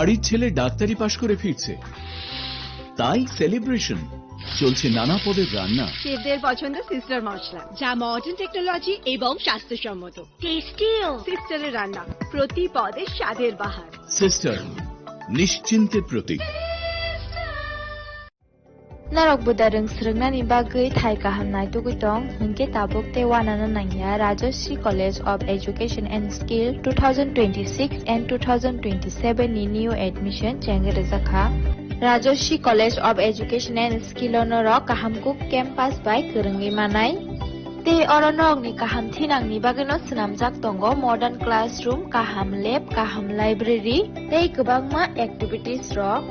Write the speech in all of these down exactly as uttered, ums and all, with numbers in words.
বাড়ির ছেলে ডাক্তারি পাশ করে ফিরছে, তাই সেলিব্রেশন। চলছে নানা পদের রান্না। শেফদের পছন্দ সিস্টার মশলা, যা মডার্ন টেকনোলজি এবং স্বাস্থ্যসম্মত। টেস্টিও। সিস্টারের রান্না, প্রতি পদে স্বাদের বাহার। সিস্টার, নিশ্চিন্তের প্রতীক। Norok buda rwng swrwngnani bagwi thai kaham naitugwi tong, hinkhe tabuk tei uanana nangya Rajashree College of Education and Skill two thousand twenty-six and two thousand twenty-seven ni new admission chengwi rwjakha. Rajashree College of Education and Skill o norok kaham kuk campus bai kwrwngwi manai. Tei oro norokni kaham thinangni bagwino swnamjak tongo modern classroom, kaham lab, kaham library tei kwbangma activities rok.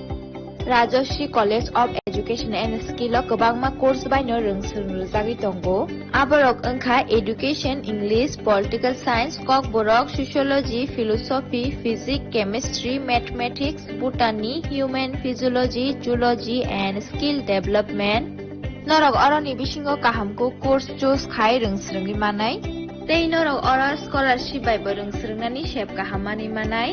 Rajashree College of Education and Skill o kwbangma course baino rwng swrwng rwjagwi tongo. Aborok wngkha Education, English, Political Science, Kokborok, Sociology, Philosophy, Physics, Chemistry, Mathematics, Botany, Human Physiology, Zoology and Skill Development. Norok oroni bisingo kaham kuk course choose khai rwng swrwngwi manai. Tei norok oro scholarship bai bo rwng swrwngnani sep kaham manwi manai.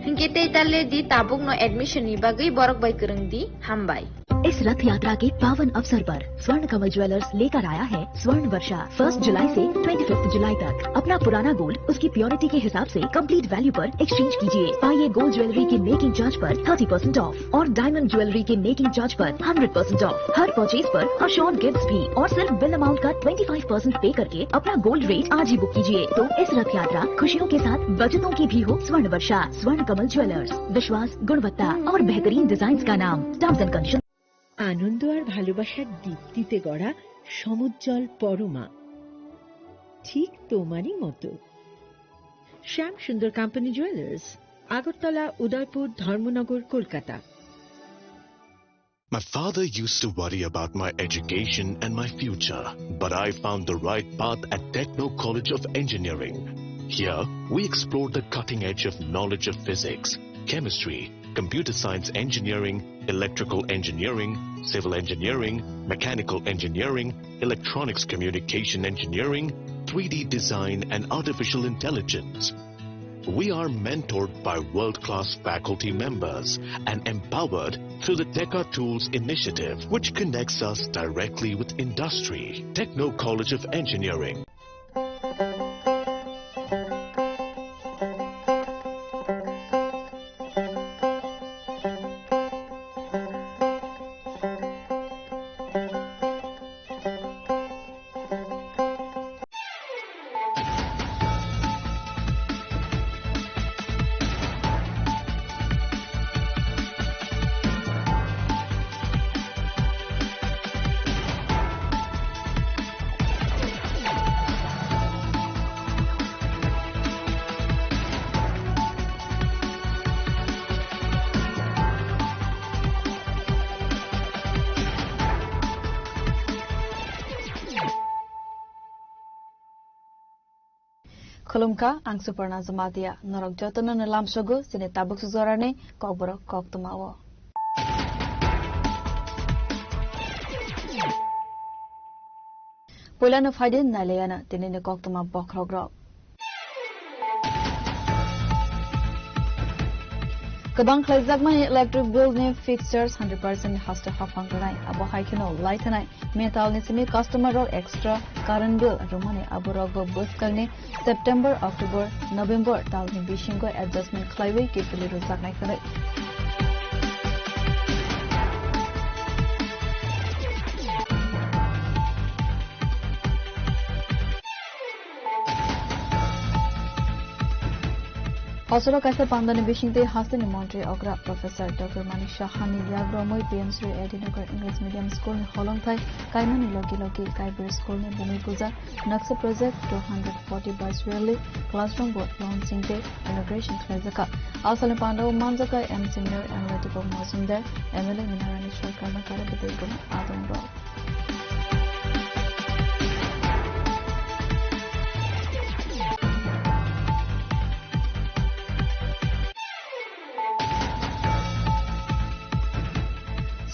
Hinkhe tei ta le di, tabukno admission ni bagwi borok bai kwrwng di. Hambai. इस रथ यात्रा के पावन अवसर पर स्वर्ण कमल ज्वेलर्स लेकर आया है स्वर्ण वर्षा। फर्स्ट जुलाई से ट्वेंटी फिफ्थ जुलाई तक अपना पुराना गोल्ड उसकी प्योरिटी के हिसाब से कंप्लीट वैल्यू पर एक्सचेंज कीजिए। पाइए गोल्ड ज्वेलरी के मेकिंग चार्ज पर थर्टी परसेंट ऑफ और डायमंड ज्वेलरी के मेकिंग चार्ज पर हंड्रेड परसेंट ऑफ। हर परचेज पर अश्योर्ड गिफ्ट्स भी और सिर्फ बिल अमाउंट का ट्वेंटी फ़ाइव परसेंट पे करके अपना गोल्ड रेट आज ही बुक कीजिए। तो इस रथ यात्रा खुशियों के साथ बचतों की भी हो। स्वर्ण वर्षा, स्वर्ण कमल ज्वेलर्स, विश्वास, गुणवत्ता और बेहतरीन डिजाइन का नाम। Terms and condition. আনন্দ আর ভালোবাসার দীপ্তিতে গড়া সমুজ্জ্বল পরমা, ঠিক তোমারই মতো। শ্যাম সুন্দর কোম্পানি জুয়েলার্স, আগরতলা, উদয়পুর, ধর্মনগর, Kolkata. My father used to worry about my education and my future, but I found the right path at Techno College of Engineering. Here, we explore the cutting edge of knowledge of physics, chemistry, computer science engineering, electrical engineering, civil engineering, mechanical engineering, electronics communication engineering, three D design, and artificial intelligence. We are mentored by world-class faculty members and empowered through the Teka Tools initiative, which connects us directly with industry. Techno College of Engineering. Khulumkha, ang Suparna Jamatia. Norok jotono no lamsogo chini tabuk sujorani kokborok koktwmao. Puilano phaidi nailaiana tinini koktwma bokhorokrok. Kwbang khlaijakmani electric bill ni fixtures hundred percent haste haphang rwnai. Abo hai kheno lai thanai metal ni simi customer rok extra current bill rwmani aborokbo bwskangni September, October, November talni bisingo adjustment khlaiwi kiphilwi rwjaknai hwnwi. Hosoro kaisa pandani bisingtwi hasteni montri okra Professor Doctor Manik Saha ni yagromwi P M Shri Adinagar English Medium School ni holongthai kaimani logi logi Kaibri School ni bumi puja Naksa Project two hundred forty by Swirly Classroom bo launching tei inauguration khlaijakha. Asalni pandao manjakha M C Mayor Analytical Mojumdar, M L A Minarani Sarkar Nakara Bidai Guma Adong rok.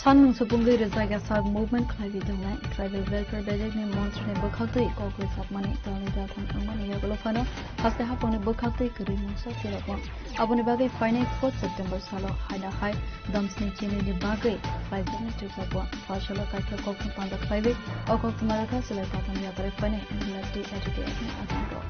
Sanmung supungwi rwjak yasak movement khlaiwi tongnai Tribal Welfare Bedekni montrini bwkhaktwi kok rwjakmani talni daltham wngmani yagulo phano haste haphangni bwkhaktwi kwrwi mungsa philokma. Aboni bagwi phainai fourth September salo haino hai damsni chinini bagwi khlaijaknai twijlokma. Pha salo kaisa kokthum panda khlaiwi o koktwma rwkha July koktwma yapharwi phainai N L F T A T T F ni adongrok.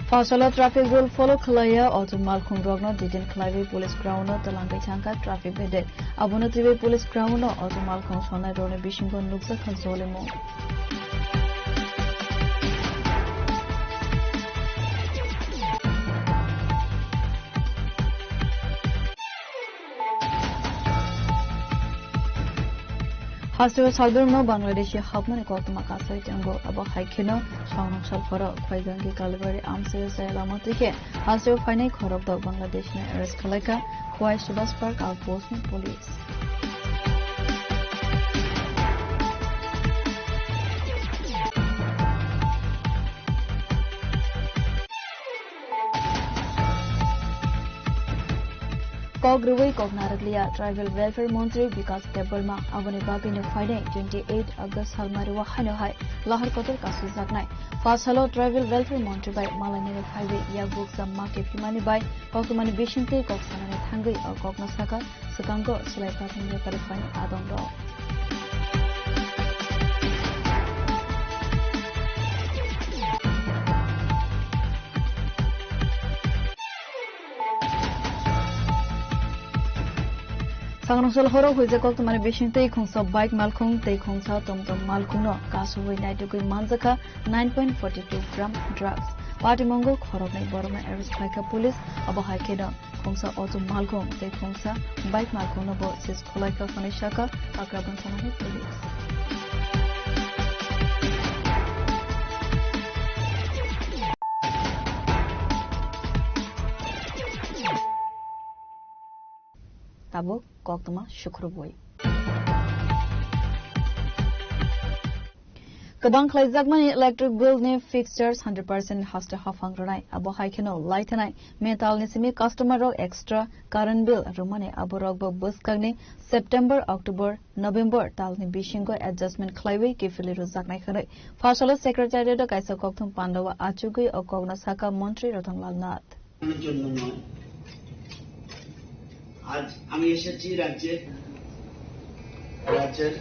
Pha salo traffic rule follow khlaiya auto malkhung rokno detain khlaiwi police ground no twlangwi thangkha traffic bedek. Abono twiwi police ground no auto malkhung sonai rokni bisingo nukjak kha jolimung. Hasteo salbrumno Bangladeshi hapmani koktwma kasai tongo. Abo hai kheno songrong salpharo Khwaigangi Kalibari amchaio chaya lama twi khe hasteo phainai khorokdok Bangladeshno arrest khwlaikha Khwai Subhash Park outpost ni police. Kok rwui kok narwkliya Tribal Welfare Montri Bikas Debbarma aboni bagwino phainai twenty eight August salmario haino hai lahar kotor kasujaknai. Pha salo Tribal Welfare Montri bai malainiro phaiwi yakbuk jamma kephimani bai koktwmani bisingtwi kok sanani thangwi o kokno sakha. Swkango July koktwma yapharwi phainai adongrok. Sangrong sal horo huijak koktwmani bisingtwi khungsa bike malkhung tei khungsa tomtom malkhungno kasugwi naitugwi manjakha nine point forty two gram drugs. Patimungo khoroknwi borokno arrest khlaikha police, abo hai kheno khungsa auto malkhung tei khungsa bike malkhungno bo seize khwlaikha hwnwi sakha Kakrabon thanani police. Tabuk koktwma sukrubwi. Kwbang khlaijakmani electric bill ni fixed charge hundred percent haste haphang rwnai. Abo hai kheno lai thanai metal ni simi customer rok extra current bill rwmani abo rok bo bwskangni September, October, November tal ni bisingo adjustment khlaiwi kiphilwi rwjaknai hwnwi Pha salo secretariat o kaisa kokthum pandao achugwi o kokno sakha Montri Ratan Lal Nath. জন্য নয়। আজ আমি এসেছি রাজ্যে, রাজ্যের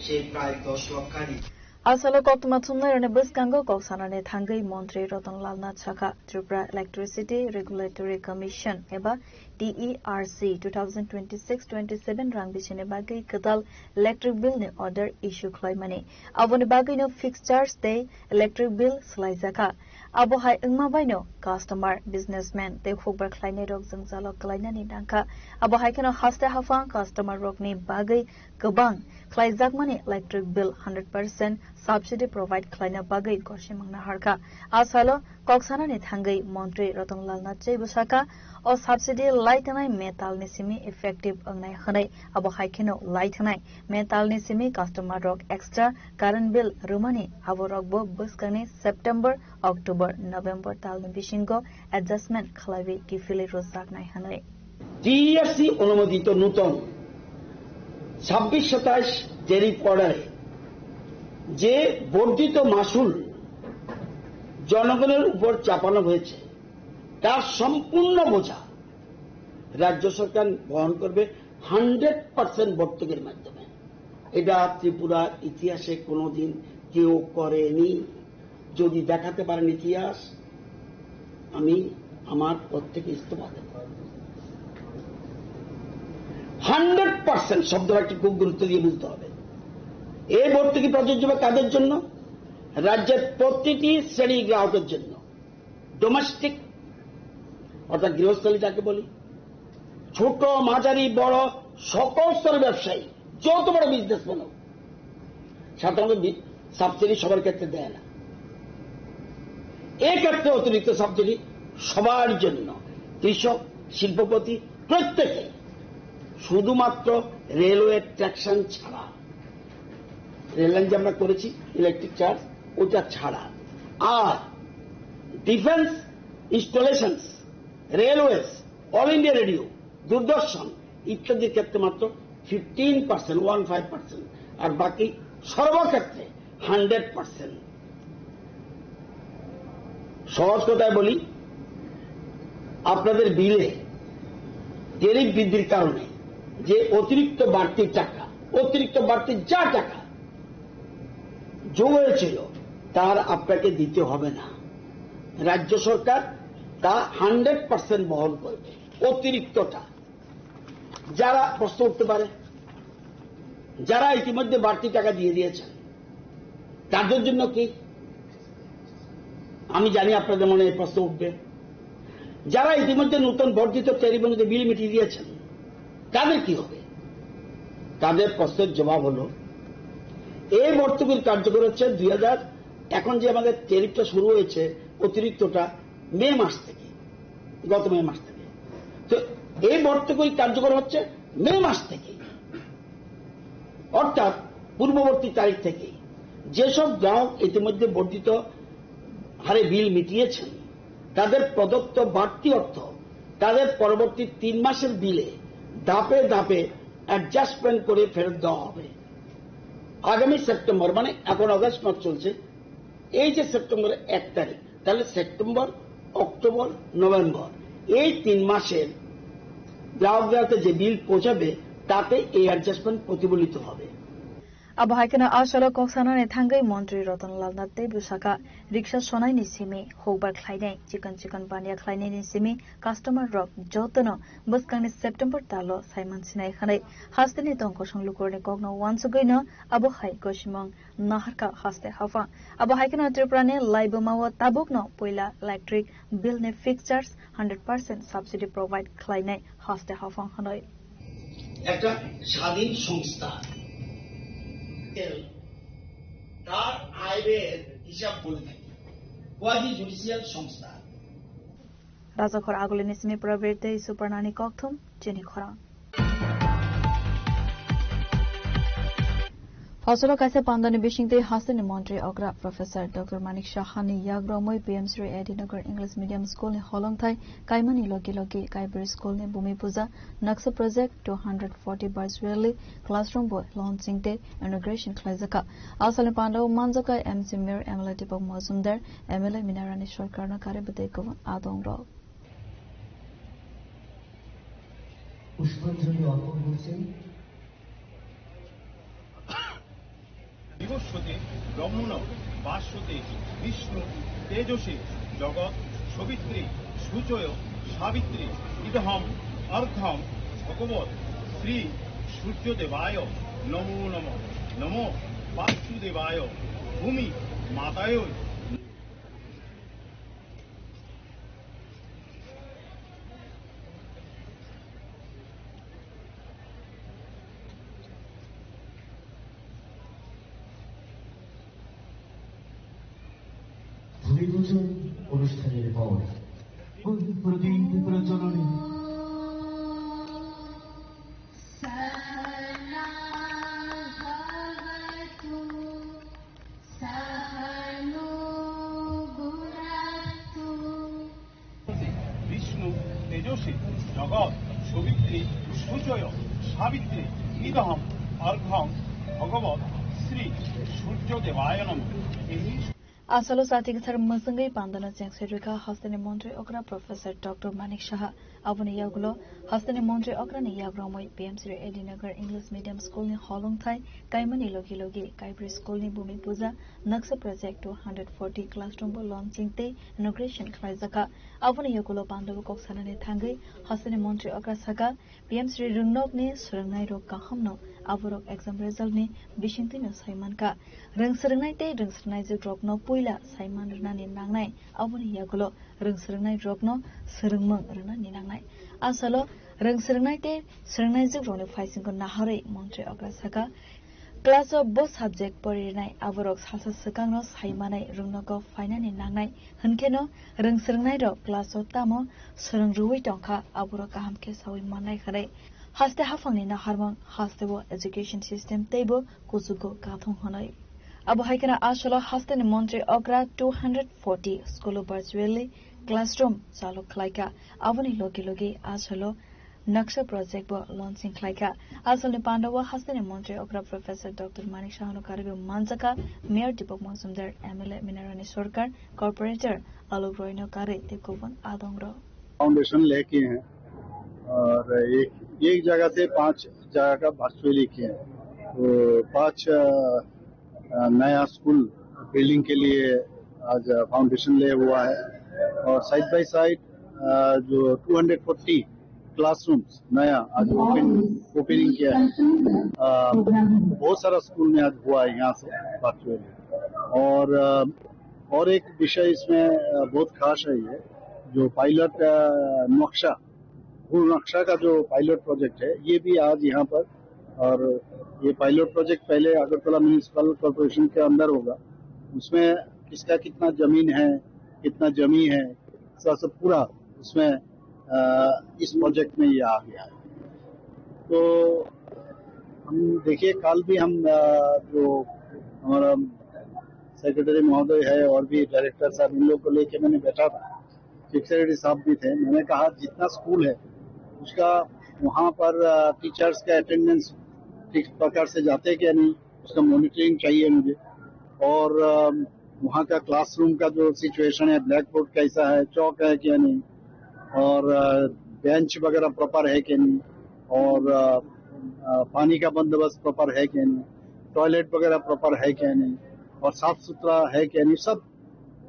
সেই প্রায় দশ লক্ষাধিক। Asalo koktwma thumnairokni bwskango kok sanani thangwi Montri Ratan Lal Nath sakha, Tripura Electricity Regulatory Commission eba T E R C two thousand twenty-six twenty-seven rang bisini bagwi kwtal electric bill ni order issue khlaimani. Aboni bagwino fixed charge tei electric bill swlaijakha. Abo hai wngma baino customer, businessman tei hukbar khlainairok jwngjalo kwlainani nangkha. Abo hai kheno haste haphang customer rokni bagwi kwbang khlaijakmani electric bill hundred percent subsidy provide khlaina bagwi gorsimang naharkha. A salo kok sanani thangwi Montri Ratan Lal Nath Chai bwsakha, o subsidy lai thanai metal ni simi effective wngnai hwnwi. Abo hai kheno lai thanai metal ni simi customer rok extra current bill rwmani abo rokbo bwskangni September, October, November talni bisingo adjustment khlaiwi kiphilwi rwjaknai hwnwi। টিইআরসি অনুমোদিত নতুন ছাব্বিশ সাতাশ ট্যারিফ অর্ডারে যে বর্ধিত মাশুল জনগণের উপর চাপানো হয়েছে, তার সম্পূর্ণ বোঝা রাজ্য সরকার বহন করবে হান্ড্রেড পার্সেন্ট ভর্তুকির মাধ্যমে। এটা ত্রিপুরার ইতিহাসে কোনোদিন কেউ করেনি। যদি দেখাতে পারেন ইতিহাস, আমি আমার পদ থেকে ইস্তফা দেব। হান্ড্রেড পার্সেন্ট শব্দটা একটু খুব গুরুত্ব দিয়ে বুঝতে হবে। এই ভর্তুকি প্রযোজ্য হবে কাদের জন্য? রাজ্যের প্রতিটি শ্রেণীর গ্রাহকের জন্য। ডোমেস্টিক অর্থাৎ গৃহস্থলী যাকে বলি, ছোট, মাঝারি, বড়, সকল স্তরের ব্যবসায়ী, যত বড় বিজনেসম্যান হোক, সাধারণত বি-, সাবসিডি সবার ক্ষেত্রে দেয় না। এক্ষেত্রে অতিরিক্ত সাবসিডি সবার জন্য, কৃষক, শিল্পপতি, প্রত্যেকে, শুধুমাত্র রেলওয়ে ট্র্যাকশন ছাড়া। রেল লাইন যে আমরা করেছি ইলেকট্রিক চার্জ, ওটা ছাড়া। আর defence installations, railways, All India Radio, Doordarshan ইত্যাদির ক্ষেত্রে মাত্র fifteen percent, one five percent, আর বাকি সর্বক্ষেত্রে হান্ড্রেড পার্সেন্ট। সহজ কথায় বলি, আপনাদের বিলে ট্যারিফ বৃদ্ধির কারণে যে অতিরিক্ত বাড়তি টাকা, অতিরিক্ত বাড়তি যা টাকা যোগ হয়েছিল, তার আপনাকে দিতে হবে না। রাজ্য সরকার তা হান্ড্রেড পার্সেন্ট বহন করবে, অতিরিক্তটা। যারা প্রশ্ন উঠতে পারে, যারা ইতিমধ্যে বাড়তি টাকা দিয়ে দিয়েছেন, তাদের জন্য কি? আমি জানি আপনাদের মনে এই প্রশ্ন উঠবে। যারা ইতিমধ্যে নতুন বর্ধিত ট্যারিফ অনুযায়ী বিল মিটিয়ে দিয়েছেন, তাদের কি হবে? তাদের প্রশ্নের জবাব হলো, এই ভর্তুকির কার্যকর হচ্ছে দুই হাজার, এখন যে আমাদের ট্যারিফটা শুরু হয়েছে অতিরিক্তটা মে মাস থেকে, গত মে মাস থেকে। তো এই ভর্তুকি কার্যকর হচ্ছে মে মাস থেকে, অর্থাৎ পূর্ববর্তী তারিখ থেকে। যেসব গ্রাহক ইতিমধ্যে বর্ধিত হারে বিল মিটিয়েছেন, তাদের প্রদত্ত বাড়তি অর্থ তাদের পরবর্তী তিন মাসের বিলে ধাপে ধাপে অ্যাডজাস্টমেন্ট করে ফেরত দেওয়া হবে। আগামী সেপ্টেম্বর, মানে এখন আগস্ট মাস চলছে, এই যে সেপ্টেম্বরের এক তারিখ, তাহলে সেপ্টেম্বর, অক্টোবর, নভেম্বর, এই তিন মাসের গ্রাহকদের হাতে যে বিল পৌঁছাবে, তাতে এই অ্যাডজাস্টমেন্ট প্রতিফলিত হবে। Abo hai kheno a salo kok sanani thangwi montri Ratan Lal Nath tei bwsaka riksa sonaini simi hukbar khlainai, chikon chikon baniya khlainaini simi customer rok jotono bwskangni September talo saiman sinai hwnwi hasteni tongkosong lukurokni kokno uansugwino abo hai gosimung naharkha haste haphang. Abo hai kheno Tripurani laibumao tabukno puila electric bill ni fixtures hundred percent subsidy provide khlainai haste haphang hwnwi. একটা স্বাধীন সংস্থা, তার আয় ব্যয়ের হিসাব করে থাকে, quasi judicial সংস্থা। Rajakhor agulini simi Prabir tei Suparnani kokthum chini khorang. Hosolo kaisa pandani bisingtwi hasteni montri okra Professor Doctor Manik Sahani yagromwi P M Shri A D Nagar English Medium School ni holongthai kaimani logi logi Kaibri School ni Bhumi Puja Naksa Project two hundred forty virtually classroom bo launching tei inauguration khlaijakha. Asalni pandao manjakha M C Mir, M L A Deepak Majumdar, M L A Minarani Sarkarno kare bwtwi kwbang adongrok. পুষ্পাঞ্জলি অর্পণ করছেন। বিভস্বতে ব্রহ্মণ ভাস্বতে বিষ্ণু তেজসে জগৎ সবিত্রী সুজয় সাবিত্রী ইদহম অর্ঘম ভগবত শ্রী সূর্য দেবায় নমো নমঃ। নমো বাসুদেবায় ভূমি মাতায়। ভূমি পূজন অনুষ্ঠানের পর প্রতি বিপ্রজননী सहना भवतु, सहनो भुनक्तु। বিষ্ণু তেজসে জগৎ সবিত্রী সুজয় সাবিত্রী ইদহম অর্ঘম ভগবত শ্রী সূর্য দেবায় নমঃ। এই Asalo sati kwthar mwswngwi pandano chengse rwkha hasteni montri okra Professor Doctor Manik Saha. Aboni yagulo hasteni montri okrani yagromwi P M Shri A D Nagar English Medium School ni holongthai kaimani logi logi Kaibri School ni Bhumi Puja Naksa Project two hundred forty classroom bo launching tei inauguration khlaijakha. Aboni yagulo pandao kok sanani thangwi hasteni montri okra saka, P M Shri Rwngnokni swrwngnairok kahamno aborok exam resultni bisingtwino sai mankha. Rwng swrwngnai tei rwng swrwngnaijwkrokno puila saiman rwnani nangnai, aboni yagulo rwng swrwngnairokno swrwngmung rwnani nangnai. Asalo rwng swrwngnai tei swrwngnaijwkrokni phaisingo naharwi montri okra saka, class o bo subject poririnai aborok salsa swkangno sai manai rwngnogo phainani nangnai, hwnkheno rwng swrwngnairok class o tamo swrwng rwui tongkha, aborok kaham khe saui mannai hwnwi Haste haphangni naharmang, hasteo education system teibo kuchugo kathong hwnwi. Abo hai kheno asolo hasteni montri okra two hundred forty school-o virtually classroom chalu khlaikha. Aboni logi logi asolo Naksha project bo launching khlaikha. Asolni pandao hasteni montri okra Professor Doctor Manik Sahano karwi manjakha, Mayor Deepak Majumdar, M L A Minarani Sarkar, Corporator Alok Royno karwi tei kubun adongrok. Foundation लेके हैं और एक एक जगह से पांच जगह का वर्चुअली किए हैं। तो पांच अ, अ, नया स्कूल बिल्डिंग के लिए आज फाउंडेशन ले हुआ है और साइड बाय साइड जो टू हंड्रेड फोर्टी क्लासरूम्स नया आज ओपन ओपनिंग किया है। अ, बहुत सारा स्कूल में आज हुआ है यहाँ से वर्चुअली। और अ, और एक विषय इसमें अ, बहुत खास है, ये जो पायलट अ, नक्शा, भू नक्शा का जो पायलट प्रोजेक्ट है, ये भी आज यहाँ पर, और ये पायलट प्रोजेक्ट पहले अगरतला म्युनिसिपल कॉरपोरेशन के अंदर होगा, उसमें किसका कितना जमीन है, कितना जमी है, ऐसा सब पूरा उसमें अ, इस प्रोजेक्ट में ये आ गया है। तो हम देखिए, कल भी हम अ, जो हमारा सेक्रेटरी महोदय है और भी डायरेक्टर साहब, इन लोग को लेके मैंने बैठा था, चीफ सेक्रेटरी साहब भी थे। मैंने कहा जितना स्कूल है उसका वहाँ पर अ, टीचर्स का अटेंडेंस ठीक प्रकार से जाते क्या नहीं, उसका मॉनिटरिंग चाहिए मुझे। और अ, वहाँ का क्लासरूम का जो सिचुएशन है, ब्लैक बोर्ड कैसा है, चौक है क्या नहीं, और अ, बेंच वगैरह प्रॉपर है क्या नहीं, और अ, अ, पानी का बंदोबस्त प्रॉपर है क्या नहीं, टॉयलेट वगैरह प्रॉपर है क्या नहीं, और साफ सुथरा है क्या नहीं, सब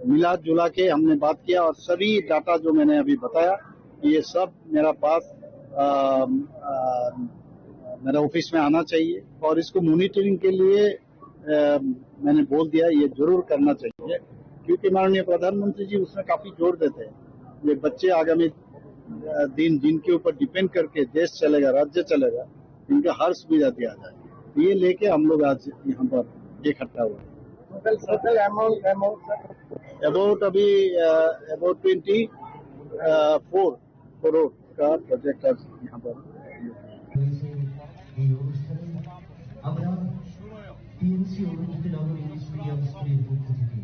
मिला जुला के हमने बात किया और सभी डाटा जो मैंने अभी बताया, ये सब मेरा पास अ, अ, मेरा ऑफिस में आना चाहिए और इसको मॉनिटरिंग के लिए अ, मैंने बोल दिया, ये जरूर करना चाहिए, क्योंकि माननीय प्रधानमंत्री जी उसमें काफी जोर देते हैं। ये बच्चे आगामी अ, दिन जिनके ऊपर डिपेंड करके देश चलेगा, राज्य चलेगा, इनका हर सुविधा दिया जाए। ये लेके हम लोग आज यहाँ पर इकट्ठा हुए। Total, total amount, amount, sir? About अभी अबाउट ट्वेंटी फोर करोड़ का प्रोजेक्ट आज यहाँ पर। এই অনুষ্ঠানে আমরা টিএমসি অনুভূতি নগর ইংলিশ মিডিয়াম স্কুলের পক্ষ থেকে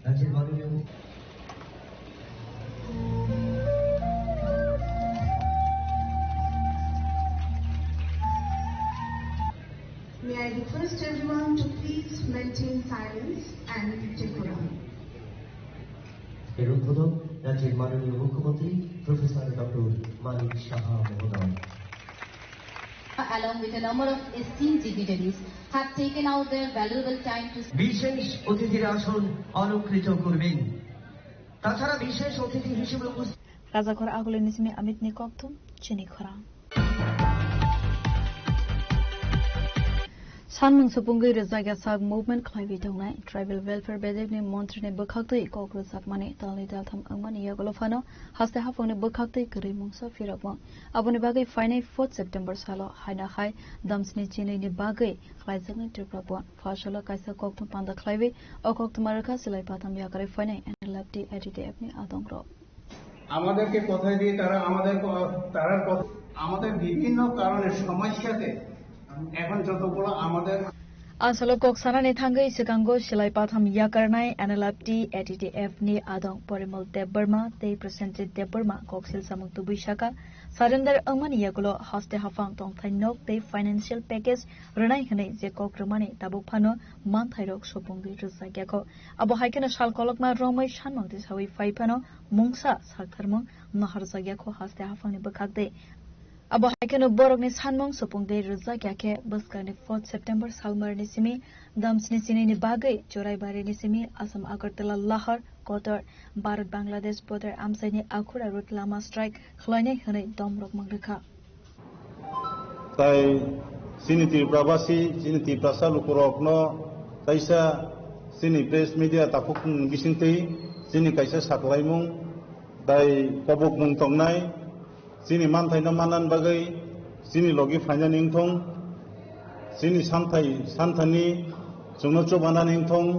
রাজ্যের মাননীয় May I request everyone to please maintain silence and decorum. এর উদ্বোধক রাজ্যের মাননীয় মুখ্যমন্ত্রী প্রফেসর ডক্টর মানিক সাহা মহোদয়। Along with a number of esteemed dignitaries, have taken out their valuable time to বিশেষ অতিথির আসন অলংকৃত করবেন। তাছাড়া বিশেষ অতিথি হিসেবে উপস্থিত Rajakhor Agulini simi Amit ni kokthum chini khorang. Sanmung supungwi rwjakya sak movement khlaiwi tongnai Tribal Welfare Bedek ni montri ni bwkhaktwi kok rwjakmani talni taltham wngmani yagulo phano haste haphangni bwkhaktwi kwrwi mungsa phirokmung. Aboni bagwi phainai fourth September salo haina hai damsni chinwi ni bagwi khlaijaknai Tripura Bon. Pha salo kaisa kokthum panda khlaiwi o koktwma rwkha silai patham yakarwi phainai N L F T A T T F ni adongrok. আমাদেরকে কথা দিয়ে তারা আমাদের ক-, তারার কথা, আমাদের বিভিন্ন কারণে সমস্যাতে এখন যতগুলো আমাদের Asalo kok sanani thangwi swkango silai patham yakarnai N L F T A T T F ni adong Porimol Debbarma tei Prasenjit Debbarma koksil samung tubui saka surrender wngmani yagulo haste haphang tongthai nok tei financial package rwnai hwnwi je kok rwmani tabuk phano manthairok supungwi rwjakya kho. Abo hai kheno sal kolokma romwi sanmung tisawi phai phano mungsa saktharmung naharjakya kho haste haphangni bwkhak tei. Abo hai kheno borokni sanmung supungwi rwjakya khe bwskangni fourth September salmarni simi damsni chinini bagwi Choraibarini simi Assam Agartala Lahar Kotor Bharat Bangladesh border amchaini Akhura route lama strike khlainai hwnwi domrok mangrwkha. Tai chini Tripurabasi, chini Tiprasa lukurokno kaisa chini press media takhuk bisingtwi chini kaisa saklaimung tai kobokmung tongnai, chini manthaino manna bagwi chini logi phainani wngthong, chini santhai santhani chwngno chubanani wngthong,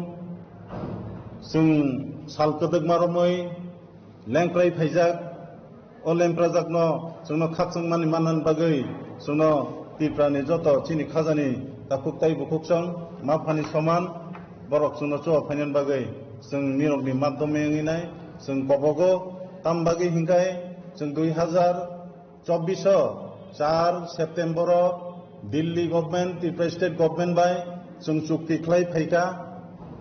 chwng sal kwdwkma romwi lengkrai phaijak, o lengprajakno Chwngno khakchangmani mannani bagwi chwngno Tiprani joto chini khajani takhuk tai bukhuksong ma phani soman borok chwngno chuba phainani bagwi chwng nirokni madhyome wngwi nai chwng kobogo. Tam bagwi hinkhai chwng dui hazar chobbish o char September o Delhi government, Tripura state government bai chwng chukti khlai phaikha,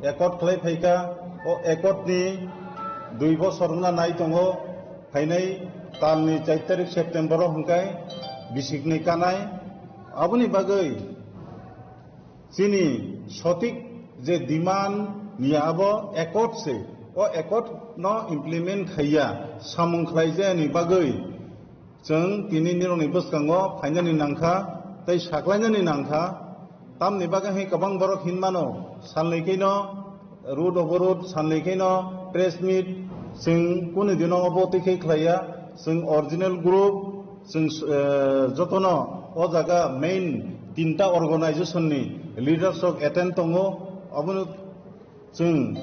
accord khlai phaikha. O accord ni dui bosor wngna nai tongo, phainai talni char tarik September o hwnkhai bisiknwi kanai. Aboni bagwi chini sotik je demand niya abo accord se, o accord no implement khaiya, samung khlaijayani bagwi chwng tini nirokni bwskango phainani nangkha tei saklainani nangkha. Tamni bagwi hai kwbang borok hinmano, salni khe no road oborod, salni khe no press meet, chwng kunu dino obo twi khe khlaiya. Chwng original group, chwng, eh, jotono o jaga main tinta organization ni leaders rok attend tongo. Obono chwng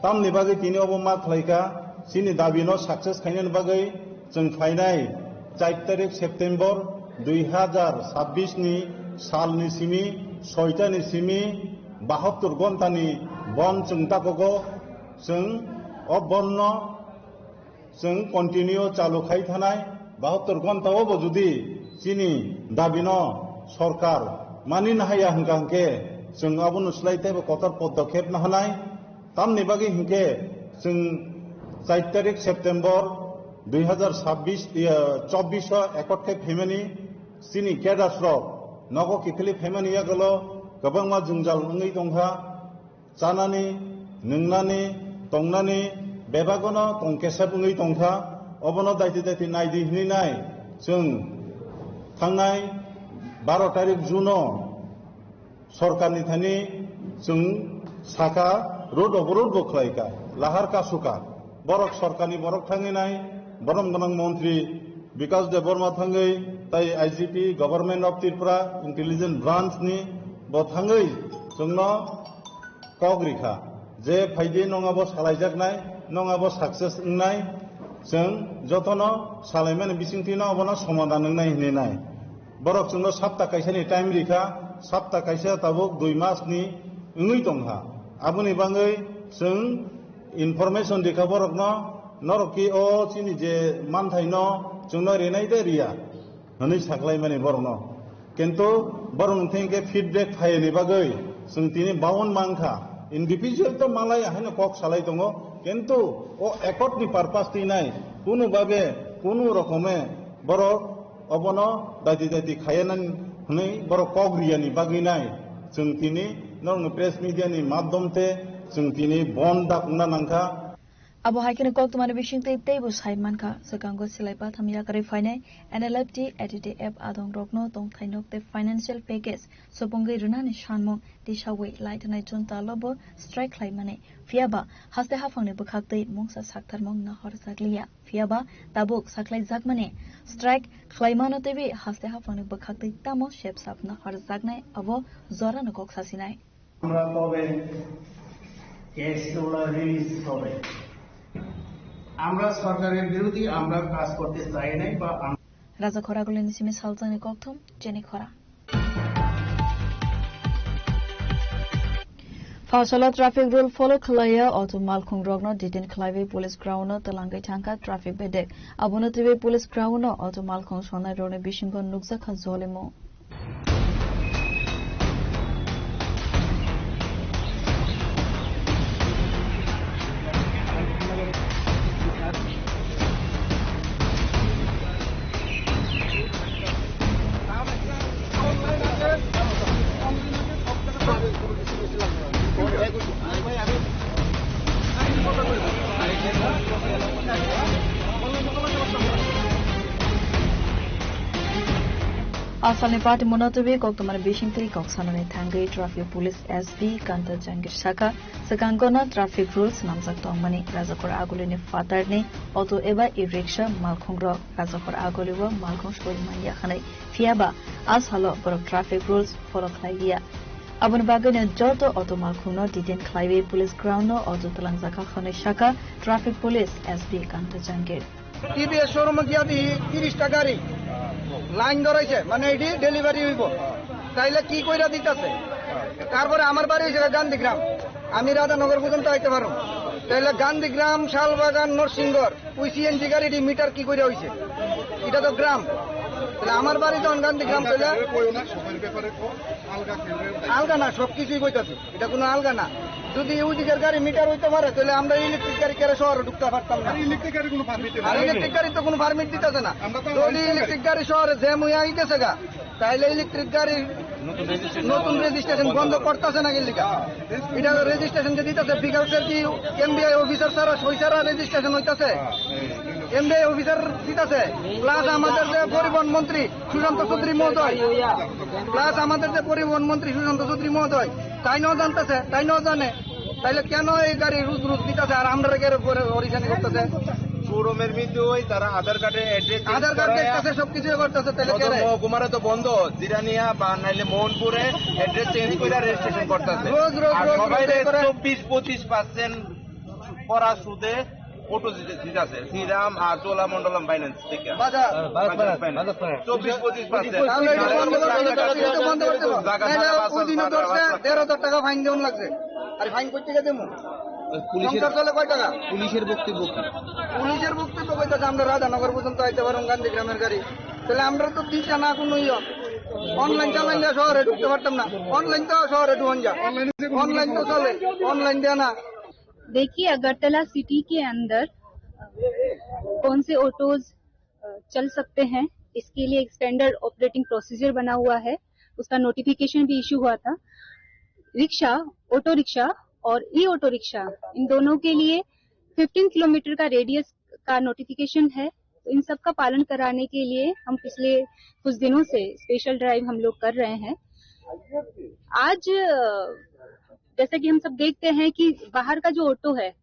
tamni bagwi tini obo ma khlaikha, chini dabino success khainani bagwi chwng phainai char tarik September dui hazar chabbish ni salni simi soita ni simi bahattor ghonta ni bon chwng takogo. Chwng o bon no chwng continue chalu khai thanai. Bahattor ghonta o bo judi chini dabino sorkar mani nahaya hwnkha hwnkhe chwng abono slai teibo kotor podokhep nahanai. Tamni bagwi hwnkhe chwng char tarik September dui hazar chabbish, iya, chobbish o accord khe phaimani chini cadres rok nogo kiphilwi phaimani yagulo kwbangma jwngjal wngwi tongkha. Chanani, nwngnani, tongnani bebagono tong kesep wngwi tongkha. Obono daiti daiti naidi hwnwi nai chwng thangnai baro tarik June o sorkarni thani chwng sakha road oborod bo khlaikha, lahar kasukha. Borok sorkarni borok thangwi nai, borom gwnang montri Bikash Debbarma thangwi tai I G P, Government of Tripura Intelligence Branch ni bo thangwi chwngno kok rikha je phaidi nwng abo salaijaknai, nwng abo success wngnai, chwng jotono salaimani bisingtwino obono somadan wngnai hinwi nai. Borok chwngno sapta kaisani time rikha, sapta kaisa tabuk dui mas ni wngwi tongkha. Aboni bagwi chwng information rikha borokno, norok ki o chini je manthaino chwngno rinai de riya hwnwi saklaimani borokno. Kintu borok wngthang khe feedback phaiyani bagwi chwng tini baun mankha. Individual to malai haino kok salai tongo, kintu o accord ni purpose twi nai kunu babe kunu rokome borok obono daiti daiti khaiya nang hwnwi borok kok riyani bagwi nai chwng tini norokni press media ni madhyom te chwng tini bon dakna nangkha. Abo hai kheno koktwmani bisingtwi teibo sai mankha, swkango silai patham yakarwi phainai N L F T A D D F adongrokno tongthai nok tei financial package supungwi rwnani sanmung tisawi laithanai June talo bo strike khlaimani. Phiyaba haste haphangni bwkhaktwi mungsa saktharmung nahorjakliya. Phiyaba tabuk saklaijakmani strike khlaimano teiwi haste haphangni bwkhaktwi tamo sepsap nahorjaknai abo jorano kok sasinai. আমরা কবে কেস গুলো রিলিজ হবে? আমরা সরকারের বিরোধী আমরা কাজ করতে চাই নাই বা আম- Raja Khoragulini simi salsani kokthum chini khora. Phasala traffic rule follow khlaiya auto malkhung rokno detain khlaiwi police ground no twlangwi thangkha traffic bedek. Abono twiwi police ground no auto malkhung sonai rokni bisingo nukjakha jolimu. Asalni party monotwi koktwmani bisingtwi kok sanani thangwi traffic police S P Kanta Jangir sakha, swkango no traffic rules swnamjak tongmani. Rajakhor Agulini phatarni auto eba e-rickshaw malkhungrok Rajakhor Agulio malkhung soi manya hwnwi. Phiyaba a salo borok traffic rules follow khlai liya. Aboni bagwino joto auto malkhungno detain khlaiwi police ground no auto twlangjakha hwnwi sakha traffic police S P Kanta Jangir. TVS শোরুমে গিয়া দেখি তিরিশটা গাড়ি লাইন ধরাইছে, মানে এটি ডেলিভারি হইব। তাইলে কি কইরা দিতাছে? তারপরে আমার বাড়ি হইছে গান্ধীগ্রাম, আমি রাধানগর পর্যন্ত আইতে পারো। তাইলে গান্ধীগ্রাম, শালবাগান, নরসিংগড়, ওই সিএনজি গাড়িটি মিটার কি কইরা হইছে? এটা তো গ্রাম। তাহলে আমার বাড়ি যখন গান্ধীগ্রাম, তাহলে আলগা না, সবকিছুই কইতাছে। এটা কোনো আলগা না। যদি ওই দিকের গাড়ি মিটার হইতে পারে, তাহলে আমরা ইলেকট্রিক গাড়ি কেন শহরে ঢুকতে পারতাম না? আর ইলেকট্রিক গাড়ি কোনো পারমিট নেই। আর ইলেকট্রিক গাড়ি তো কোনো পারমিট দিতেছে না। আমরা তো যদি ইলেকট্রিক গাড়ি শহরে জ্যাম হয়ে আইতেছে গা, তাহলে ইলেকট্রিক গাড়ি নতুন রেজিস্ট্রেশন বন্ধ করতেছে না গেলিকা। এটা রেজিস্ট্রেশন যে দিতেছে, বিকাশের কি এমবিআই অফিসার ছাড়া, সই ছাড়া রেজিস্ট্রেশন হইতাছে? এমবিআই অফিসার দিতেছে, প্লাস আমাদের যে পরিবহন মন্ত্রী সুশান্ত চৌধুরী মহোদয়, প্লাস আমাদের যে পরিবহন মন্ত্রী সুশান্ত চৌধুরী মহোদয়, তাই নাও জানতেছে, তাই নাও জানে, তাইলে কেন এই গাড়ি রুজ রুজ দিতেছে আর আমরা কেন পরে হরিশানি করতেছে? শোরুমের মধ্যে ওই তারা আধার কার্ডে অ্যাড্রেস চেঞ্জ আধার কার্ড করায়, দেখতেছে, সবকিছু করতেছে, তাইলে সদর কেন? মহকুমারে তো বন্ধ, জিরানিয়া বা নাইলে মোহনপুরে অ্যাড্রেস চেঞ্জ করে রেজিস্ট্রেশন করতেছে। রোজ, রোজ, আর রোজ, সবাই রোজ, রোজ। চব্বিশ পঁচিশ পার্সেন্ট করা সুদে অটো দিতে, দিতে আছে, শ্রীরাম আর চোলামণ্ডলম ফাইন্যান্স থেকে। বাজার। বাজাজ ফাইন্যান্স। চব্বিশ পঁচিশ পার্সেন্ট। তাহলে এটা বন্ধ করে দিতে হবে, এটা বন্ধ করতে হবে। জায়গা নাহলে ভাড়া ওই দিনও বাসা ধরছে, ভাড়া। দেড় হাজার টাকা ফাইন দেওয়ান লাগছে। আর ফাইন করতে গেলে দেবো। পুলিশের, সংসার চলে কয় টাকা? পুলিশের বক্তব্য কি? পুলিশের বক্তব্য কইতাছে, আমরা রাধানগর পর্যন্ত আইতে পারুন গান্ধী গ্রামের গাড়ি। তাহলে আমরা তো দিশা না কোনো ইয়ে। অনলাইন চালান যা শহরে ঢুকতে পারতাম না। অনলাইন তো শহরে ঢুকন যা। অনলাইন তো চলে, অনলাइन देना। देखिए, अगरतला सिटी के अंदर कौन से ऑटोज, अ, चल सकते हैं, इसके लिए एक स्टैंडर्ड ऑपरेटिंग प्रोसीजर बना हुआ है, उसका नोटिफिकेशन भी इशू हुआ था। रिक्शा, ऑटो रिक्शा और ई ऑटो रिक्शा, इन दोनों के लिए फिफ्टीन किलोमीटर का रेडियस का नोटिफिकेशन है, तो इन सब का पालन कराने के लिए हम पिछले कुछ दिनों से स्पेशल ड्राइव हम लोग कर रहे हैं। आज, अ, जैसा कि हम सब देखते हैं कि बाहर का जो ऑटो है,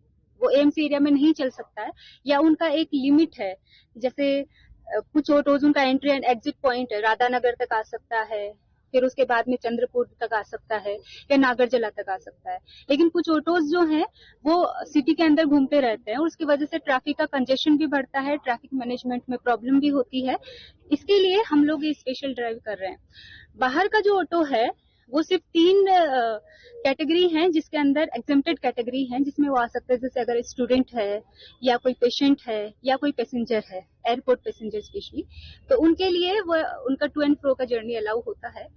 वो एम्स एरिया में नहीं चल सकता है या उनका एक लिमिट है। जैसे, अ, कुछ ऑटोज उनका एंट्री एंड एग्जिट पॉइंट है, राधानगर तक आ सकता है, फिर उसके बाद में चंद्रपुर तक आ सकता है या नागरजला तक आ सकता है। लेकिन कुछ ऑटोज जो हैं, वो सिटी के अंदर घूमते रहते हैं और उसकी वजह से ट्रैफिक का कंजेशन भी बढ़ता है, ट्रैफिक मैनेजमेंट में प्रॉब्लम भी होती है। इसके लिए हम लोग ये स्पेशल ड्राइव कर रहे हैं। बाहर का जो ऑटो है, वो सिर्फ तीन, अ, कैटेगरी हैं जिसके अंदर एग्जेम्प्टेड कैटेगरी हैं, जिसमें वो आ सकते हैं, जैसे अगर स्टूडेंट है या कोई पेशेंट है या कोई पैसेंजर है, एयरपोर्ट पैसेंजर स्पेशली, तो उनके लिए वो, उनका टू एंड फ्रो का जर्नी अलाउ होता है।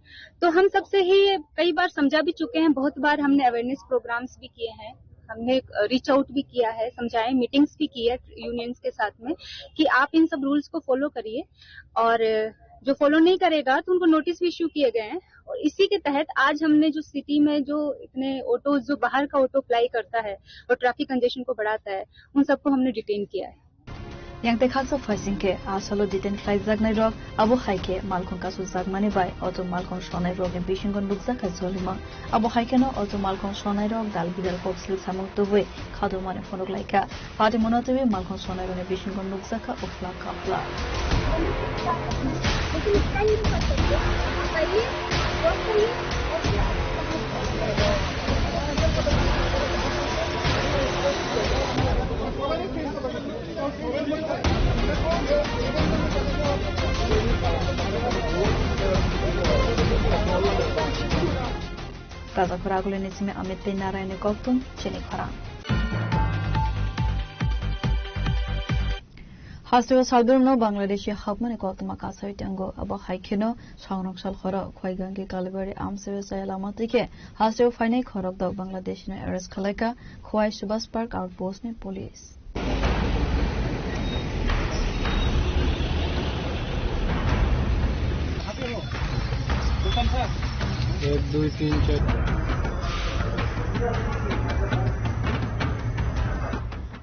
तो हम सबसे ही कई बार समझा भी चुके हैं, बहुत बार हमने अवेयरनेस प्रोग्राम्स भी किए हैं, हमने, अ, रीच आउट भी किया है, समझाए, मीटिंग्स भी की है यूनियंस के साथ में कि आप इन सब रूल्स को फॉलो करिए और, अ, जो फॉलो नहीं करेगा तो उनको नोटिस भी इशू किए गए हैं। और इसी के तहत आज हमने जो सिटी में जो इतने ऑटोज, जो बाहर का ऑटो अप्लाई करता है और ट्रैफिक कंजेशन को बढ़ाता है, उन सबको हमने डिटेन किया है। Yang tei khaksa phaising khe a salo detain khlaijaknai rok, abo hai khe malkhung kasu jakmani bai auto malkhung sonai rokni bisingo nukjak kha jolima. Abo hai kheno auto malkhung sonai rok dal bidal kok sil samung tubui khadomani phunuk lai kha. Patimono tubui malkhung sonai rokni bisingo nukjak kha uphla kapla. Taja khorang agulini simi Amit tei Narayanni kokthum chini khorang. Hasteo salbrumno Bangladeshi hapmani koktwma kasai tango. Abo hai kheno sangrong sal khoro Khwaigangi Kalibari amseo chaya lama twi khe hasteo phainai khorok dok Bangladeshino arrest khlaikha Khwai Subhas Park outpost ni police. এক, দুই, তিন, চার।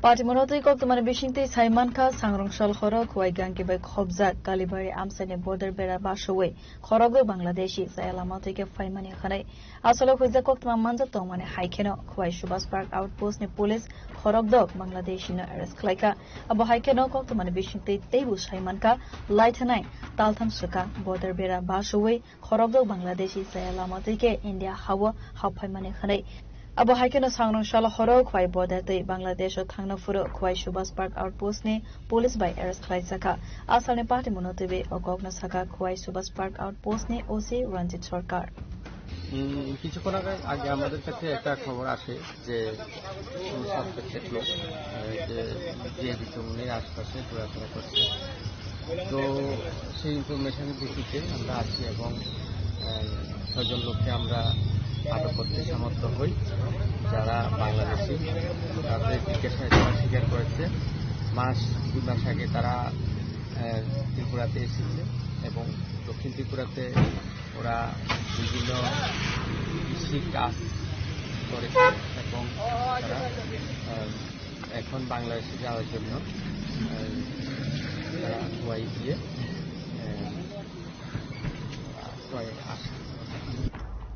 Patimono twi koktwmani bisingtwi sai mankha, sangrong sal khoro Khwai Gangi bai khopjak Kalibari amchaini border bera basowi khorokdok Bangladeshi chaya lama twi khe phaimani hwnwi. Aswk huijak koktwma manjak tongmani hai kheno Khwai Subhas Park outpost ni police khorokdok Bangladeshi no arrest khlaikha. Abo hai kheno koktwmani bisingtwi teibo sai mankha, lai thanai taltham swkang border bera basowi khorokdok Bangladeshi chaya lama twi khe India hao haphaimani hwnwi. Abo hai kheno sangrong salo horo Khwai border twi Bangladesh o thangna phuru Khwai Subhas Park Outpost ni police bai arrest khlai jakha. Asalni patimungo twiwi o kokno sakha Khwai Subhas Park Outpost ni O C Ranjit Sarkar. উম, কিছুক্ষণ আগে, আগে আমাদের কাছে একটা খবর আসে যে কোনো সাসপেক্টেড লোক, আহ, যে, যে কিছু উনি আশপাশে ঘোরাফেরা করছে। তো সেই ইনফরমেশনের ভিত্তিতে আমরা আসি এবং, আহ, ছয়জন লোককে আমরা আটক করতে সামর্থ্য হই, যারা বাংলাদেশি। তাদের জিজ্ঞাসায় তারা স্বীকার করেছে মাস, দুই মাস আগে তারা, আহ, ত্রিপুরাতে এসেছে এবং দক্ষিণ ত্রিপুরাতে ওরা বিভিন্ন কৃষি কাজ করেছে এবং তারা, আহ, এখন বাংলাদেশে যাওয়ার জন্য, আহ, তারা খোয়াই গিয়ে, আহ, খোয়াই আসে।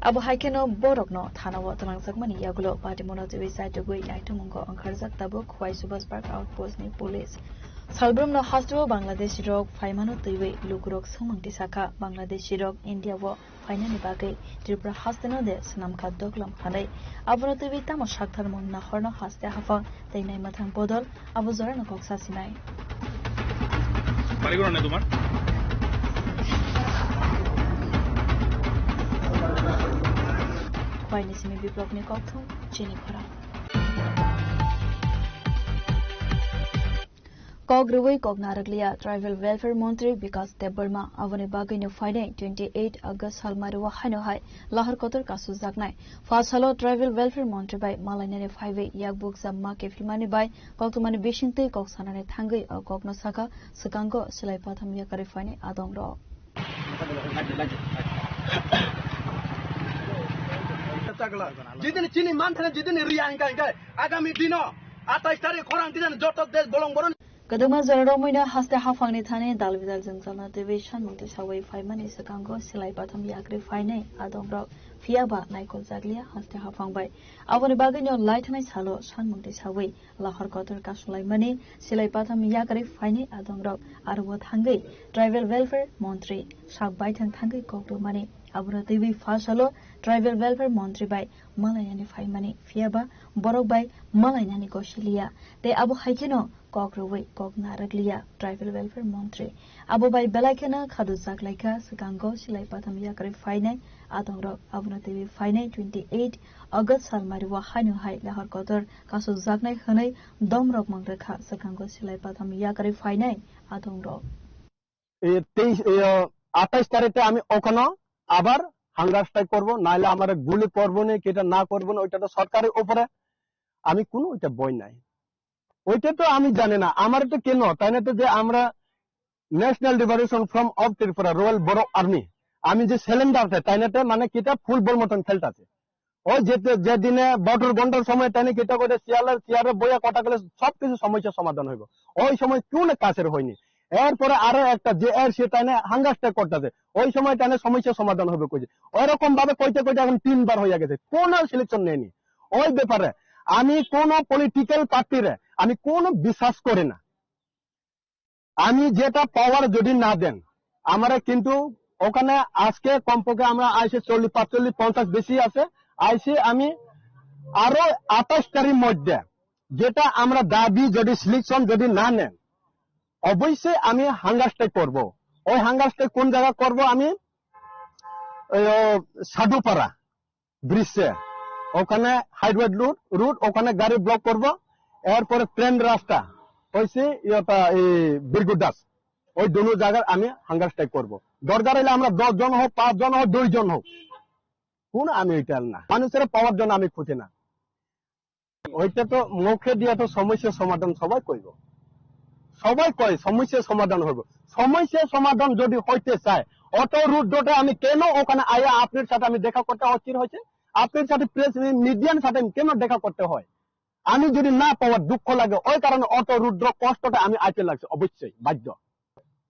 Abo hai kheno borokno thanao twlangjakmani yagulo patimungo twiwi chaitugwi naitugmungo wngkharjak tabuk Khwai Subhas Park Outpost ni police. Salbrumno hasteo Bangladeshi rok phaimano twiwi lukurok swngmung tisakha. Bangladeshi rok India o phainani bagwi Tripura hasteno de swnamkha doklam phanai. Abono twiwi tamo sakthar mung nahorno haste haphang tei naimathang bodol abo jorano kok sasinai. বাড়ি কোন তোমার? Khwaini simi Biplopni kokthum chini khorang. Kok rwui kok narwkliya Tribal Welfare Montri Bikas Debbarma aboni bagwino phainai twenty eight August sal mario haino hai lahar kotor kasu jaknai. Pha salo Tribal Welfare Montri bai malainani phaiwi yakbuk jamma kephilmani bai koktwmani bisingtwi kok sanani thangwi o kokno sakha swkango silai patham yakarwi phainai adongrok. Jidini chini manthana jidini riya hingka hingka agami dino atais tarik khorang dinani joto desh bolong boroni. Kwdwkma jora romwino haste haphangni thani dal bidal jwngjalna twiwi sanmung tisawi phaimani swkango silai patham yakrwi phainai adongrok, phiyaba naikol jakliya haste haphang bai. Aboni bagwino laithanai salo sanmung tisawi lahor kotor kasulaimani silai patham yakarwi phainai adongrok aro o thangwi Tribal Welfare Montri sak baithang thangwi kok rwmani. Abono twiwi pha salo Tribal Welfare Montri bai malainani phaimani, phiyaba borok bai malainani gosiliya. Tei abo hai kheno kok rwui kok narwkliya Tribal Welfare Montri. Abo bai belai kheno khadu jaklaikha swkango silai patham yakarwi phainai adongrok. Abono twiwi phainai twenty eight August sal mario haino hai lahar kotor kasu jaknai hwnwi domrok mang rwkha swkango silai patham yakarwi phainai adongrok. এই তেইশ, এই, আহ, আঠাইশ তারিখে আমি ওখানে আবার hunger strike করবো, নাহলে আমার গুলি করবো না, কি এটা না করবো না, ওইটা তো সরকারের উপরে, আমি কোনো ওইটা বই নাই, ওইটা তো আমি জানি না। আমার তো কেন তাই না তো যে আমরা National Liberation Front of Tripura Royal Boro Army, আমি যে সিলিন্ডার তাই না তো মানে কি এটা ফুল বল মতন খেলতেছে। ওই যে, যে দিনে বটর গন্ডার সময় তাই নাকি এটা করে চেয়ারে, চেয়ারে বইয়া কথা কলে সবকিছু সমস্যা সমাধান হইব। ওই সময় কেউ না কাছের হয়নি। এরপরে আরো একটা যে এর সে তাই না হাঙ্গার স্ট্রাইক করতেছে, ওই সময় তাই না সমস্যা সমাধান হবে কইছে। ওইরকম ভাবে কইতে কইতে এখন তিনবার হইয়া গেছে, কোনো সিলেকশন নেয়নি। ওই ব্যাপারে আমি কোনো পলিটিক্যাল পার্টিরে আমি কোনো বিশ্বাস করি না। আমি যেটা পাওয়ার যদি না দেন, আমরা কিন্তু ওখানে আজকে কমপক্ষে আমরা আইসি চল্লিশ, পাঁচচল্লিশ, পঞ্চাশ বেশি আছে, আইসি আমি আরো আঠাশ তারিখ মধ্যে যেটা আমরা দাবি যদি সিলেকশন যদি না নেন, অবশ্যই আমি হাঙ্গার স্ট্রাইক করব। ওই হাঙ্গার স্ট্রাইক কোন জায়গা করব? আমি ওই, ও, সাধুপাড়া ব্রিজে, ওখানে হাইওয়ে রুট, রুট, ওখানে গাড়ি ব্লক করব। এরপরে ট্রেন রাস্তা হয়েছে ইয়েটা এই বীরগুদাস, ওই দুনো জায়গার আমি হাঙ্গার স্ট্রাইক করব। দরকার হইলে আমরা দশ জন হোক, পাঁচ জন হোক, দুই জন হোক, কোনো আমি ওইটা না, মানুষের পাওয়ার জন্য আমি খুঁজি না। ওইটা তো মুখে দিয়ে তো সমস্যা সমাধান সবাই কইব, সবাই কয় সমস্যা সমাধান হইব। সমস্যা সমাধান যদি হইতে চায়, অটো রুট রোডে আমি কেন ওখানে আয়া আপনার সাথে আমি দেখা করতে অস্থির হয়েছে, আপনার সাথে প্রেস মিডিয়ার সাথে আমি কেন দেখা করতে হয়? আমি যদি না পাওয়ার দুঃখ লাগে, ওই কারণে অটো রুট রোড কষ্টটা আমি আইতে লাগছে, অবশ্যই বাধ্য।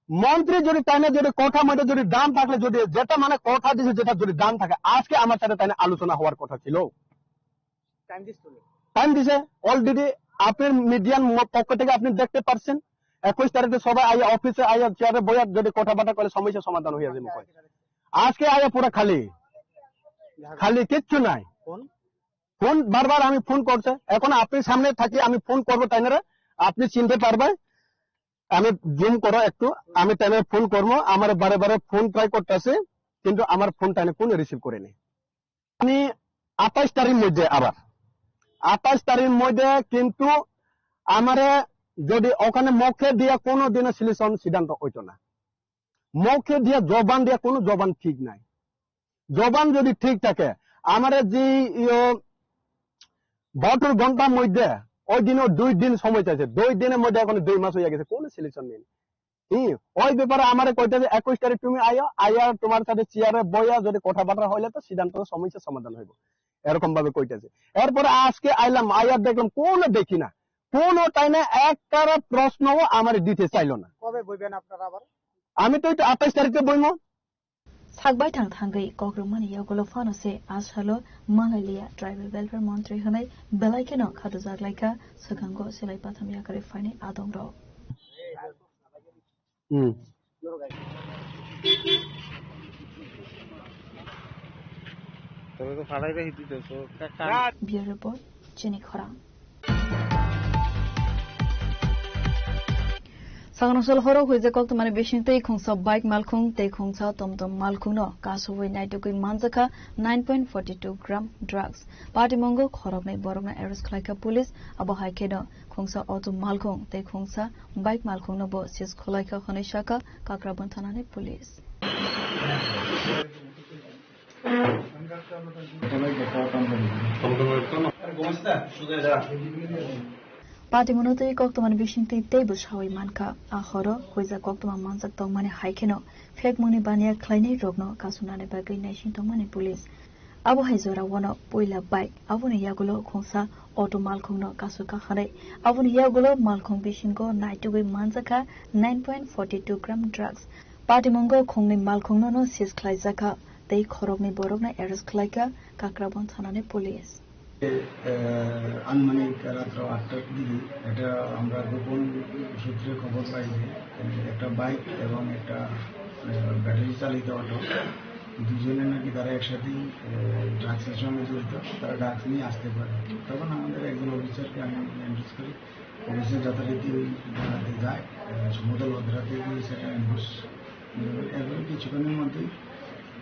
মন্ত্রী যদি তাই না যদি কথা মতো যদি দাম থাকলে, যদি যেটা মানে কথা দিছে, যেটা যদি দাম থাকে, আজকে আমার সাথে তাই না আলোচনা হওয়ার কথা ছিল। টাইম দিস তো নেই। টাইম দিছে, অলরেডি আপনার মিডিয়ার ম-, পক্ষ থেকে আপনি দেখতে পারছেন, একুশ তারিখে সবাই আইয়া অফিসে আইয়া চেয়ারে বইয়া যদি কথাবার্তা করে সমস্যা সমাধান হয়ে যাবে। আজকে আইয়া পুরা খালি, খালি কিচ্ছু নাই। কোন? ফোন বারবার আমি ফোন করছে, এখন আপনি সামনে থাকি আমি ফোন করবো তাইনারা, আপনি চিনতে পারবেন। আমি জুম করো একটু, আমি তাইনারা ফোন করবো, আমার বারে বারে ফোন ট্রাই করতেছে, কিন্তু আমার ফোন তাইনা কোনো রিসিভ করেনি। আমি আঠাইশ তারিখ মধ্যে আবার, আঠাইশ তারিখ মধ্যে কিন্তু আমারে যদি ওখানে মুখে দিয়া কোনো দিনও সলিউশন সিদ্ধান্ত হইতো না। মুখে দিয়া জবান দিয়া কোনো জবান ঠিক নাই। জবান যদি ঠিক থাকে, আমারে যে ইয়ো বাহাত্তর ঘন্টার মধ্যে, ওই দিনও দুই দিন সময় চাইছে, দুই দিনের মধ্যে এখন দুই মাস হয়ে গেছে, কোনো সলিউশন নেই। হুম, ওই ব্যাপারে আমারে কইতে যে একুশ তারিখ তুমি আইও, আইয়া তোমার সাথে চেয়ারে বইয়া যদি কথাবার্তা হইলে তো সিদ্ধান্ত সমস্যা সমাধান হইব, এরকম ভাবে কইতেছে। এরপরে আজকে আইলাম, আইয়া দেখলাম কোনো দেখি না, কোনো তাই না একটা প্রশ্নও আমার দিতে চাইলো না। কবে বইবেন আপনারা আবার? আমি তো এটা আঠাইশ তারিখে বইবো। Sakbai thang thangwi kokrwmani yagulo phano se a salo Malailiya Tribal Welfare Montri hwnwi belai kheno khatujak laikha swkango silai patham yakarwi phainai adongrok. Hmm. Bureau Report, Chini Khorang. Sakno sal horo huijak koktwmani bising tei khungsa bike malkhung tei khungsa tomtom malkhungno kasubui naitugwi manjakha nine point forty two gram drugs. Patimungo khoroknwi borokno arrest khlaikha police, abo hai kheno khungsa auto malkhung tei khungsa bike malkhungno bo seize khwlaikha hwnwi sakha Kakrabon thanani police. Patimungo tei koktwmani bising tei teibo sawi mankha. A horo huijak koktwma manjak tongmani hai kheno phekmungni baniya khlainai rokno kasunani bagwi naising tongmani police. Abo hai jora wano puila bike, aboni yagulo khungsa auto malkhungno kasukha hwnwi. Aboni yagulo malkhung bisingo naitugwi manjakha nine point forty two gram drugs. Patimungo khungnwi malkhungno no seize khlaijakha tei khoroknwi borokno arrest khlaikha Kakrabon thanani police. আহ, আনুমানিক রাত্র আটটার দিকে এটা আমরা গোপন সূত্রে খবর পাই যে, আহ, একটা বাইক এবং একটা, আহ, ব্যাটারি চালিত অটো, দুজনে নাকি তারা একসাথেই, আহ, ড্রাগসের সঙ্গে জড়িত, তারা ড্রাগস নিয়ে আসতে পারে। তখন আমাদের একজন অফিসারকে আমি অ্যাড্রেস করি, অফিসার যথারীতি ওই জায়গাতে যায়, আহ, সমতল ভদ্রাতে গিয়ে সেটা অ্যাম্বুশ, উম, এরপরে কিছুক্ষণের মধ্যেই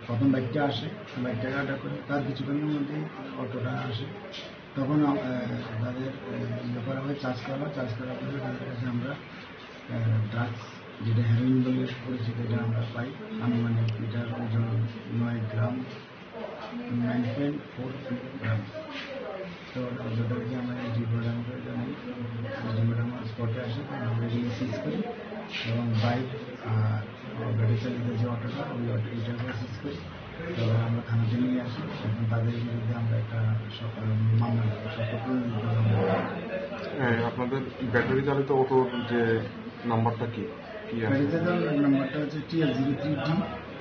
প্রথম বাইকটা আসে, বাইকটাকে অ্যাটাক করে, তার কিছুক্ষণের মধ্যেই অটোটা আসে। তখন, আহ, তাদের, আহ, ইয়ে করা হয়, চার্জ করা হয়, চার্জ করার পরে তাদের কাছে আমরা, আহ, ড্রাগস, যেটা হেরোইন বলে পরিচিত, এটা আমরা পাই। আনুমানিক এটার ওজন নয় গ্রাম, nine point four two grams। তো যথারীতি আমরা এন্ট্রি প্রদান করে জানাই, এন্ট্রি প্রদান স্পটে আসে, তো আমরা এগুলো সিজ করি এবং বাইক আর ব্যাটারি চালিত যে অটোটা, ওই অটো, এটাকে সিজ করি এবং আমরা থানাতে নিয়ে আসি। এখন তাদের বিরুদ্ধে আমরা একটা স-, মামলা নেব, সব প্রতিনিধিত্ব মামলা। হ্যাঁ, আপনাদের ব্যাটারি চালিত অটোর যে নাম্বারটা কি? কি আছে? গাড়িটার নাম্বারটা হচ্ছে T R zero three D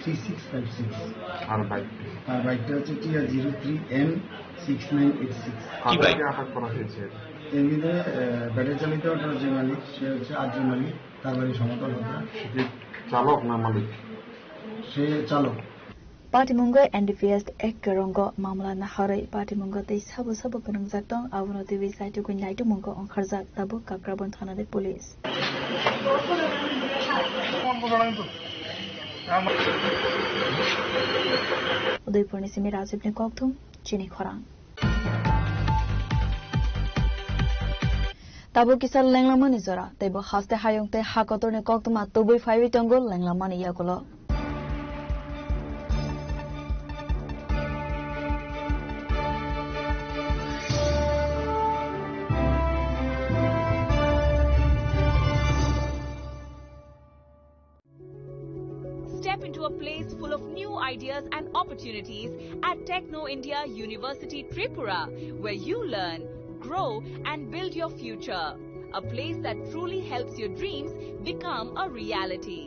three six five six। আর বাইক? আর বাইকটা হচ্ছে T R zero three N six nine eight six। কাদেরকে আটক করা হয়েছে? এর ভিতরে, আহ, ব্যাটারি চালিত অটোর যে মালিক, সে হচ্ছে আরজু মালিক, তার বাড়ি সমতল হত্যা। সে কি চালক না মালিক? সে চালক। Patimungo N D P S ek kwrwngo mamla naharwi patimungo tei sabo sabo phwnwngjak tong, abono twiwi saitugwi naitukmungo ongkharjak tabuk Kakrabon thanani police. Udaipurni simi Rajibni kokthum, Chini Khorang. Tabuk kisa lenglamani jora, teibo haste hayung tei ha kotorni koktwma tubui phaiwi tongo lenglamani yagulo. Step into a place full of new ideas and opportunities at Techno India University Tripura, where you learn, grow, and build your future. A place that truly helps your dreams become a reality.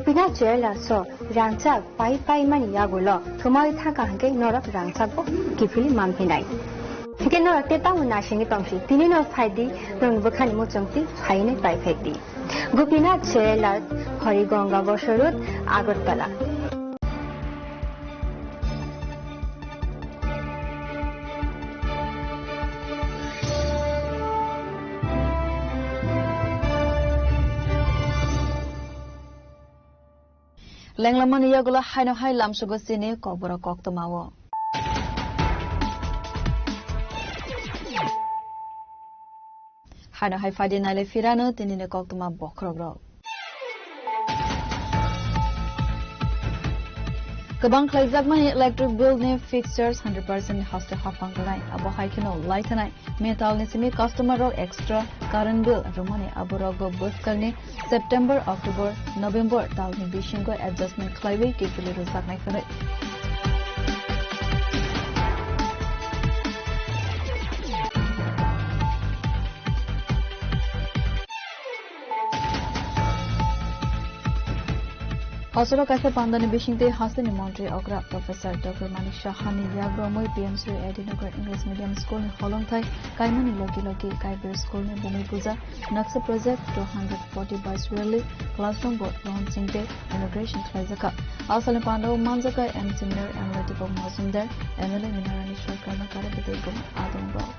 Gopinath Jewellers o rangchak pai pai mani yagulo thumai thangkha hwnkhe norok rangchak bo kiphilwi manphinai. Hwnkhe norok tei tamo naisingwi tongsi, tini no phaidi, norokni bwkhani muchungtwi phainai pai phaidi. Gopinath Jewellers, Harigonga Bosor Road, Agartala. Lenglamani yagulo haino hai lamsugo chini kokborok koktwmao. Haino hai phaidi naile phirano tinini koktwma bokhorokrok. Kwbang khlaijakmani electric bill ni fixtures hundred percent ni haste haphang rwnai, abo hai kheno lai thanai. Metal ni simi customer rok extra current bill rwmani aborok bo bwskangni September, October, November talni bisingo adjustment khlaiwi kiphilwi rwjaknai hwnwi. Hosoro kaisa pandani bisingtwi hasteni montri okra Professor Doctor Manik Saha ni yak romwi P M Sri Adinagar English Medium School ni holongthai kaimani logi logi Kaibir School ni bumi puja Naksa Project two hundred forty by Swirly classroom bo launching tei inauguration khlaijakha. Asalni pandao manjakha M C Mayor M L A Deepak Majumdar, M L A Minarani Sarkar no kare bwtwi kwbang adong rok.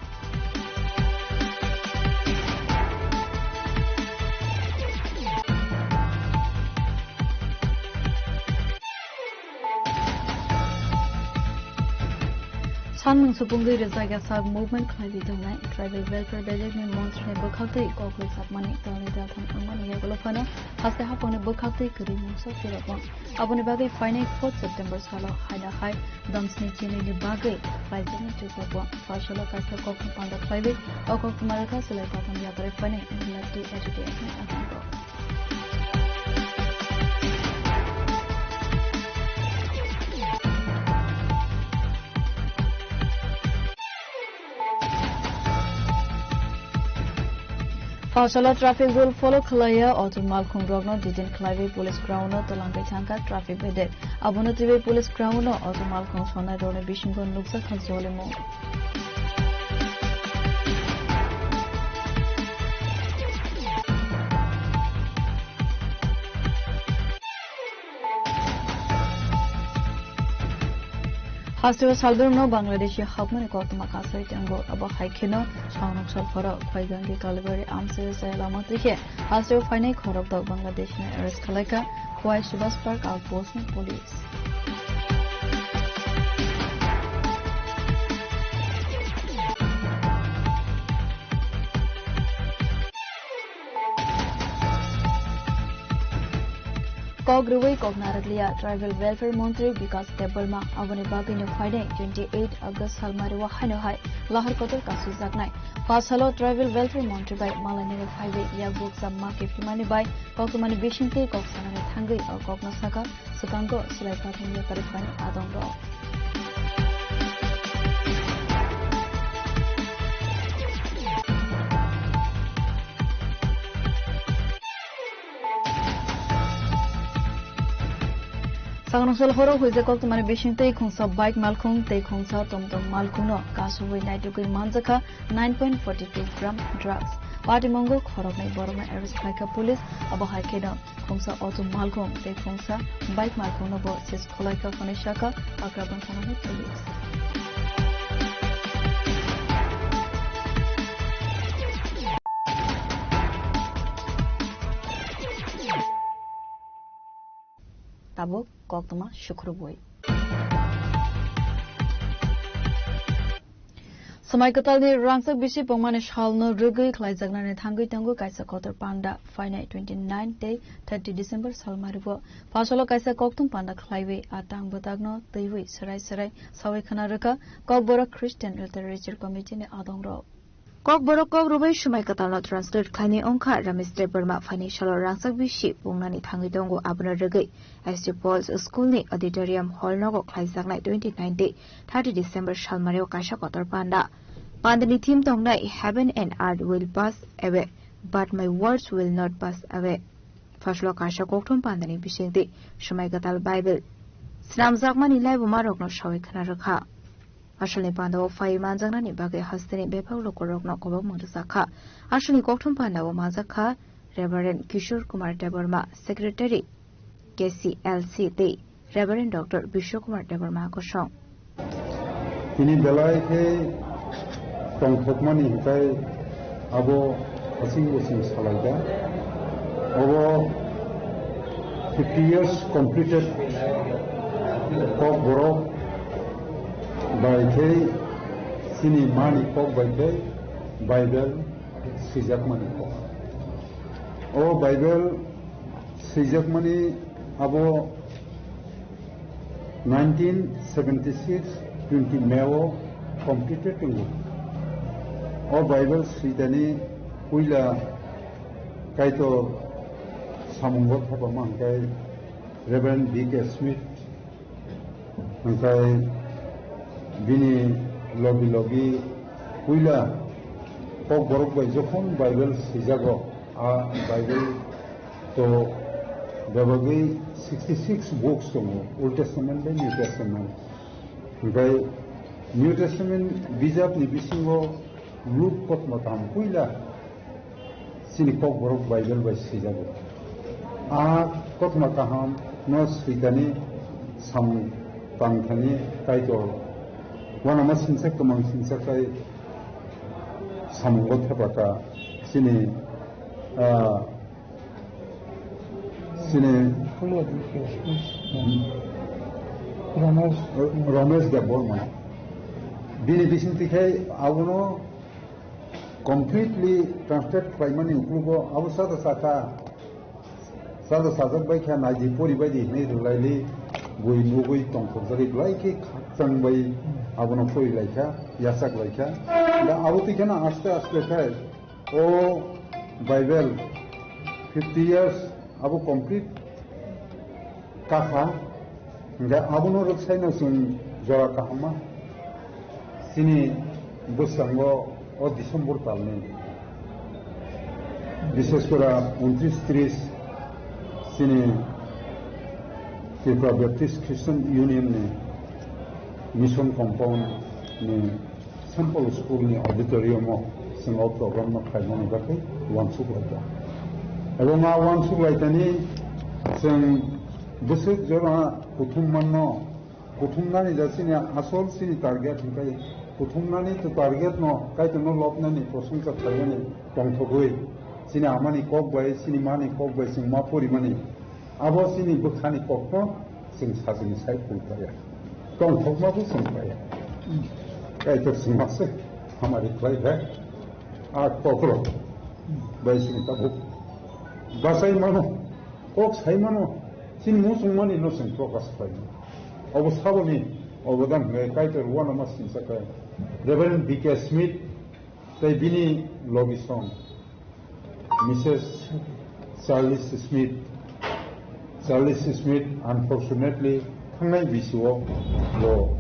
Samung supungwi rijak yasak movement khlaiwi tongnai Tribal Welfare Budget ni montri ni bwkhaktwi kok rwjakmani talni daltham wngmani yagulo phano haste haphangni bwkhaktwi kwrwi mungsa phirokma. Aboni bagwi phainai fourth September salo haino hai damsni chinini bagwi khlaijaknai chubago. Pha salo kaisa kokno panda khlaiwi o koktwma rwkha July kothom yakarwi phainai N L F T A T T F ni agango. Pha salo traffic rule follow khlaiya auto malkhung rokno detain khlaiwi police ground no twlangwi thangkha traffic bedek. Abono twiwi police ground no auto malkhung sonai rokni bisingo nukjakha jolimung. Hasteo salbrumno Bangladeshi hapmani koktwma kasai tongo. Abo hai kheno Sangrong sal horo Khwaigangi Kalibari Amsai Jai lama twi khe hasteo phainai khorokdok Bangladeshino arrest khlaikha Khwai Subhash Park outpost ni police. Kok rwui kok narwkliya, Tribal Welfare Montri Bikas Debbarma aboni bagwino phainai twenty eight August salmario haino hai lahar kotor kasujaknai. Pha salo Tribal Welfare Montri bai malainiro phaiwi yakbuk chamma kiphilmani bai koktwmani bisingtwi kok sanani thangwi o kokno sakha. Swkango silai pathum yakarwi phainai adongrok. Sangrong sal horo huijak koktwmani bising tei khungsa bike malkhung tei khungsa tomtom malkhungno kasugwi naitugwi manjakha nine point forty two gram drugs. Patimungo khoroknwi borokno arrest khlaikha police, abo hai kheno khungsa auto malkhung tei khungsa bike malkhungno bo seize khwlaikha hwnwi sakha Kakrabang thanani police. Tabuk koktwma sukrubwi. Swmai kwtalni rangchak bisi pungmani salno rwgwi khlaijaknani thangwi tongo kaisa kotor panda phainai twenty nine tei thirty December salmarigo. Pha salo kaisa kokthum panda khlaiwi a tang bwtakno twiwi swrai swrai sawi khna rwkha Kokborok Christian Literature Committee ni adongrok. Kokborok kok rwbai swmai kwtalno translate khlainai wngkha Ramesh Debbarma. Phaini salo rangchak bisi pungnani thangwi tongo, abono rwgwi S D Paul's School ni auditorium hall nogo khlaijaknai twenty nine tei thirty December salmario kaisa kotor panda. Pandani theme tongnai Heaven and earth will pass away, but my words will not pass away. Phaslo kaisa kokthum pandani bisingtwi Swmai Kwtal Bible swnamjakmani laibumarokno sawi khna rwkha. Asalni pandao phaiwi manjaknani bagwi hasteni bebak lukurokno kobokmung rwjakha. Asalni kokthum pandao manjakha Reverend Kishore Kumar Debbarma, Secretary, K C L C tei Reverend Doctor Biswa Kumar Debbarma kosong. Tini belai khe tongthokmani hinkhe abo hasing using salaida. Obo fifty years completed Kokborok bai khe chini mani kok bai khe Bible swijakmani kok. O Bible swijakmani abo nineteen seventy-six twenty May o completed tongo. O Bible switani puila Kaitor samungo thepama hwnkhe Reverend B K Smith, hwnkhe bini logi logi puila Kokborok bai jokhon Bible swijago, a Bible to bebagwi sixty six books tongo, Old Testament bai New Testament. Hwnkhe New Testament bijapni bisingo Luk kothoma kaham puila chini Kokborok Bible bai swijago. A kothoma kaham no switani samung tangthani Kaitor uanama singsa kwmang singsa khe samungo thepaka chini, ah, chini Ramesh Debbarma. Bini bisingtwi khe abono completely translate khlaimani uklogo abo sada saka, sada sajak bai kha naidi pori bai di hinwi rwlaili bui nugwi tongthokjagwi belai khe khakchang bai abono pori lai kha, yachak lai kha. Da abo twi kheno aste aste khai o Bible fifty years abo complete kakha, hingkhe abono rwksaino chwng jora kahamma chini bwskango o December talni, bishes kora untris tris chini Tripura Baptist Christian Union ni Mission Compound ni Saint Paul School ni auditorium o chwng o program no khlaimani bagwi uansuk lai tongo. Abo ma uansuk lai tani chwng bwswk jora kuthum manno, kuthumnani da chini asol chini target hwnkhe kuthumnani to target no Kaitor no lobnani prosongsa khlaimani tongthogwi chini amani kok bai chini mani kok bai chwng ma porimani. Abo chini bwkhani kokno chwng sajini sai pui paya. Tongthokma bo chwng paya. Kaitor chwng ma se hamari khlai khe a kokrok bai chwng tabuk bachai mano, kok sai mano, chini muchung mani no chwng prokash khlai mano. Abo saboni obodan hwnkhe Kaitor uanama singsa khe Reverend B K Smith tei bini logisong Missus Charles Smith. Charles Smith, unfortunately, thangnai bisio bo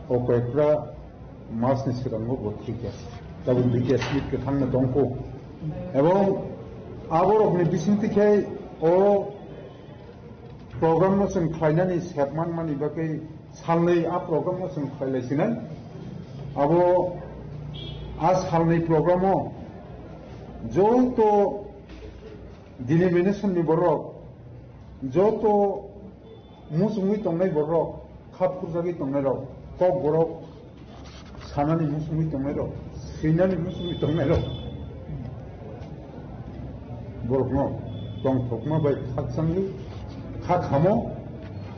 o koyekra masni sikango bo thwikha. Tabuk B K Smith khe thangna tongkho. Ebong aborokni bisingtwi khe o program no chwng khlainani sep manmani bagwi salnwi a program no chwng khlailai sinai. Abo a salnwi program o joto denomination ni borok, joto muchungwi tongnai borok, khap khurjagwi tongnai rok, kok borok sanani muchungwi tongnai rok, swinani muchungwi tongnai rok. Borokno tongthokma bai khakchangwi kha khamo,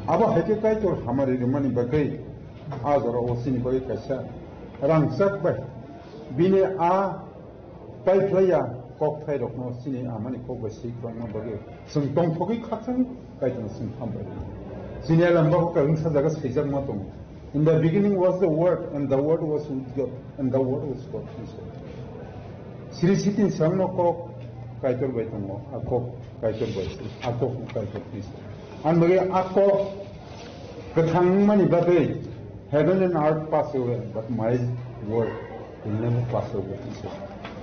abo hai khe Kaitor hamari rwmani bagwi a jora o chini bagwi kaisa rangchak bai bini a paiphlaiya kokthairokno chini amani kok bai swi kwlangma bagwi chwng tongthogwi khakchangwi Kaitorno chwng hambai. Chini a lamba kok kaisa jaga swijakma tongo. In the beginning was the Word, and the Word was with God, and the Word was God, he said. Sri Siti Sangno kok Kaitor bai tongo, a kok Kaitor bai, a kok Kaitor, he said. Ang bagwi a kok kwthang wngmani bagwi heaven and earth pass away, but my word will never pass away, he said.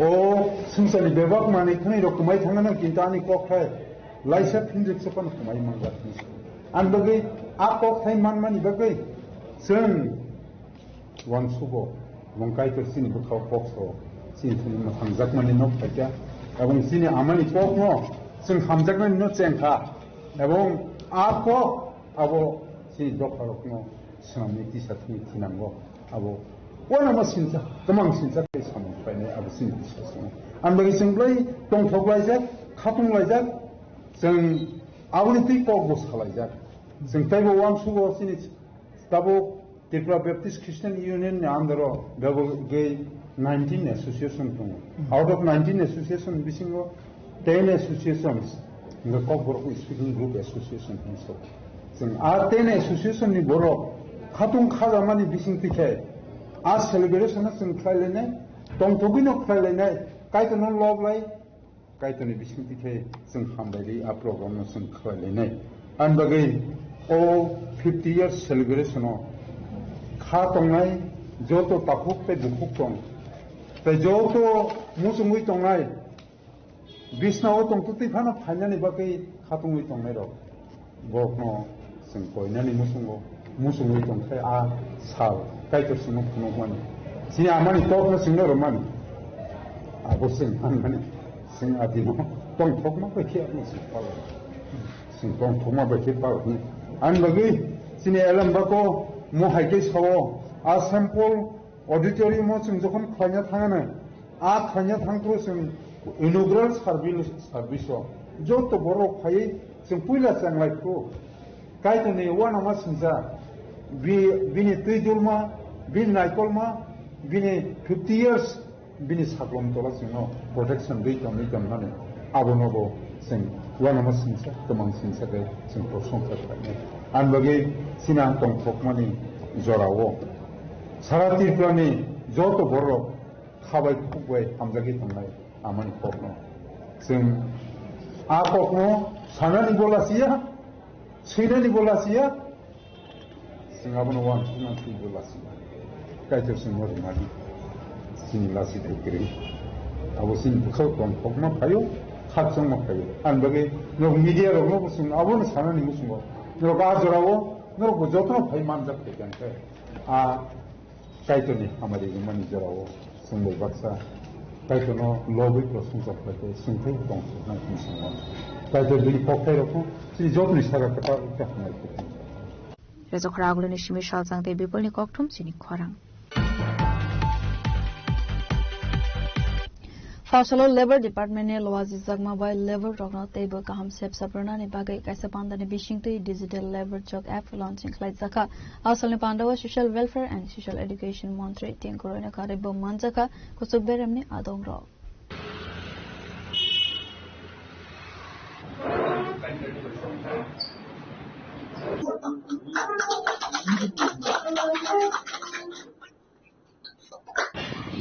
O swngcharni bebak manwi thani rok kwmai thangna, kintu ani kok hai Laisa phinjak se phano khumai manjak hinwi sa. Ani bagwi a kok hai manmani bagwi chwng uansugo, bong Kaitor chini bwkhao kok sao, chini thani mwthangjakmani no phaikha, ebong chini amani kokno chwng hamjakmani no chengkha, ebong a kok abo chini dopharokno swnamwi tisa thani thinango. Abo uanama sinsa, kwmang sinsa tei samung khlainai abo chini biswasongo. Ani bagwi chwng belai tongthok laijak, khatung laijak, chwng aboni twi kokbo salaijak. Chwng teibo uansugo chini tabuk Tripura Baptist Christian Union ni under o bebogwi nineteen association tongo. Out of nineteen association bisingo ten associations, hingke Kokborok Speaking Group Association hwnwi sok. Chwng a ten association ni borok khatung khajamani bising twi khe a celebration no chwng khlai lainai, tongthogwi no khlai lainai, Kaitor no lob lai, Kaitor ni bising twi khe chwng hambai ri a program no chwng khlai lainai. Ani bagwi o fifty years celebration o kha tongnai joto takhuk tei bukhuk tong, tei joto muchungwi tongnai, Bisna o tong twtwi phano phainani bagwi khatungwi tongnairok. Borokno chwng koinani muchungo, muchungwi tongkhe a sal Kaitor chwngno phunukmani. Chini amani kokno chwngno rwmani. Abo chwng manmani. Chwng adino tongthokma bai khe ano chwng palo. Chwng tongthokma bai khe palokni. Ani bagwi chini elem bako mo hai khe sao a sample Auditorium o chwng jokhon khlaina thangano, a khlaina thangphuru chwng inaugural service, service o joto borok phaiwi chwng puila cheng lai phuru Kaitorni uanama singcha, bi-, bini twi dulma, bini naikolma, bini fifty years, bini saklom tola chwngno protection rwi tongwi tongmani. Abono bo chwng uanama singcha, kwmang singcha khe chwng prosongsa khlainai. Ani bagwi chini ang tongthokmani jorao sara Tripurani joto borok khabai khukbai hamjagwi tongnai amani kokno. Chwng a kokno sanani bo lasiya, swinani bo lasiya, chwng abono uansukna twibo lasiya. Kaitor chwngno rwmani chini lasi thai kwrwi. Abo chini bwkhao tongthokma phaio, khakchangma phaio. Ani bagwi norok media rokno bo chwng abono sanani muchungo. Norok a jorao norokbo jotono phai manjak phaikha hwnkhe a Kaitorni hamari rwmani jorao chwng bai baksa Kaitorno lobwi prosongsa khlai tei chwng tei tong swngnai hwnwi sango. Kaitor bini kokthairokno chini jotoni saka kwtal khe hamari khe tong. Rejokra aguloni simi salsang tei bipolni kokthum chini khorang. Pharsalo Labour Department ni loajijakma bai labour rokno teibo kaham sepsap rwnani bagwi kaisa pandani bisingtwi Digital Labour Chowk app launching khlaijakha. A salni pandao Social Welfare and Social Education Montri Tinku Roy no kharwi bo manjakha kuchuk beremni adongrok.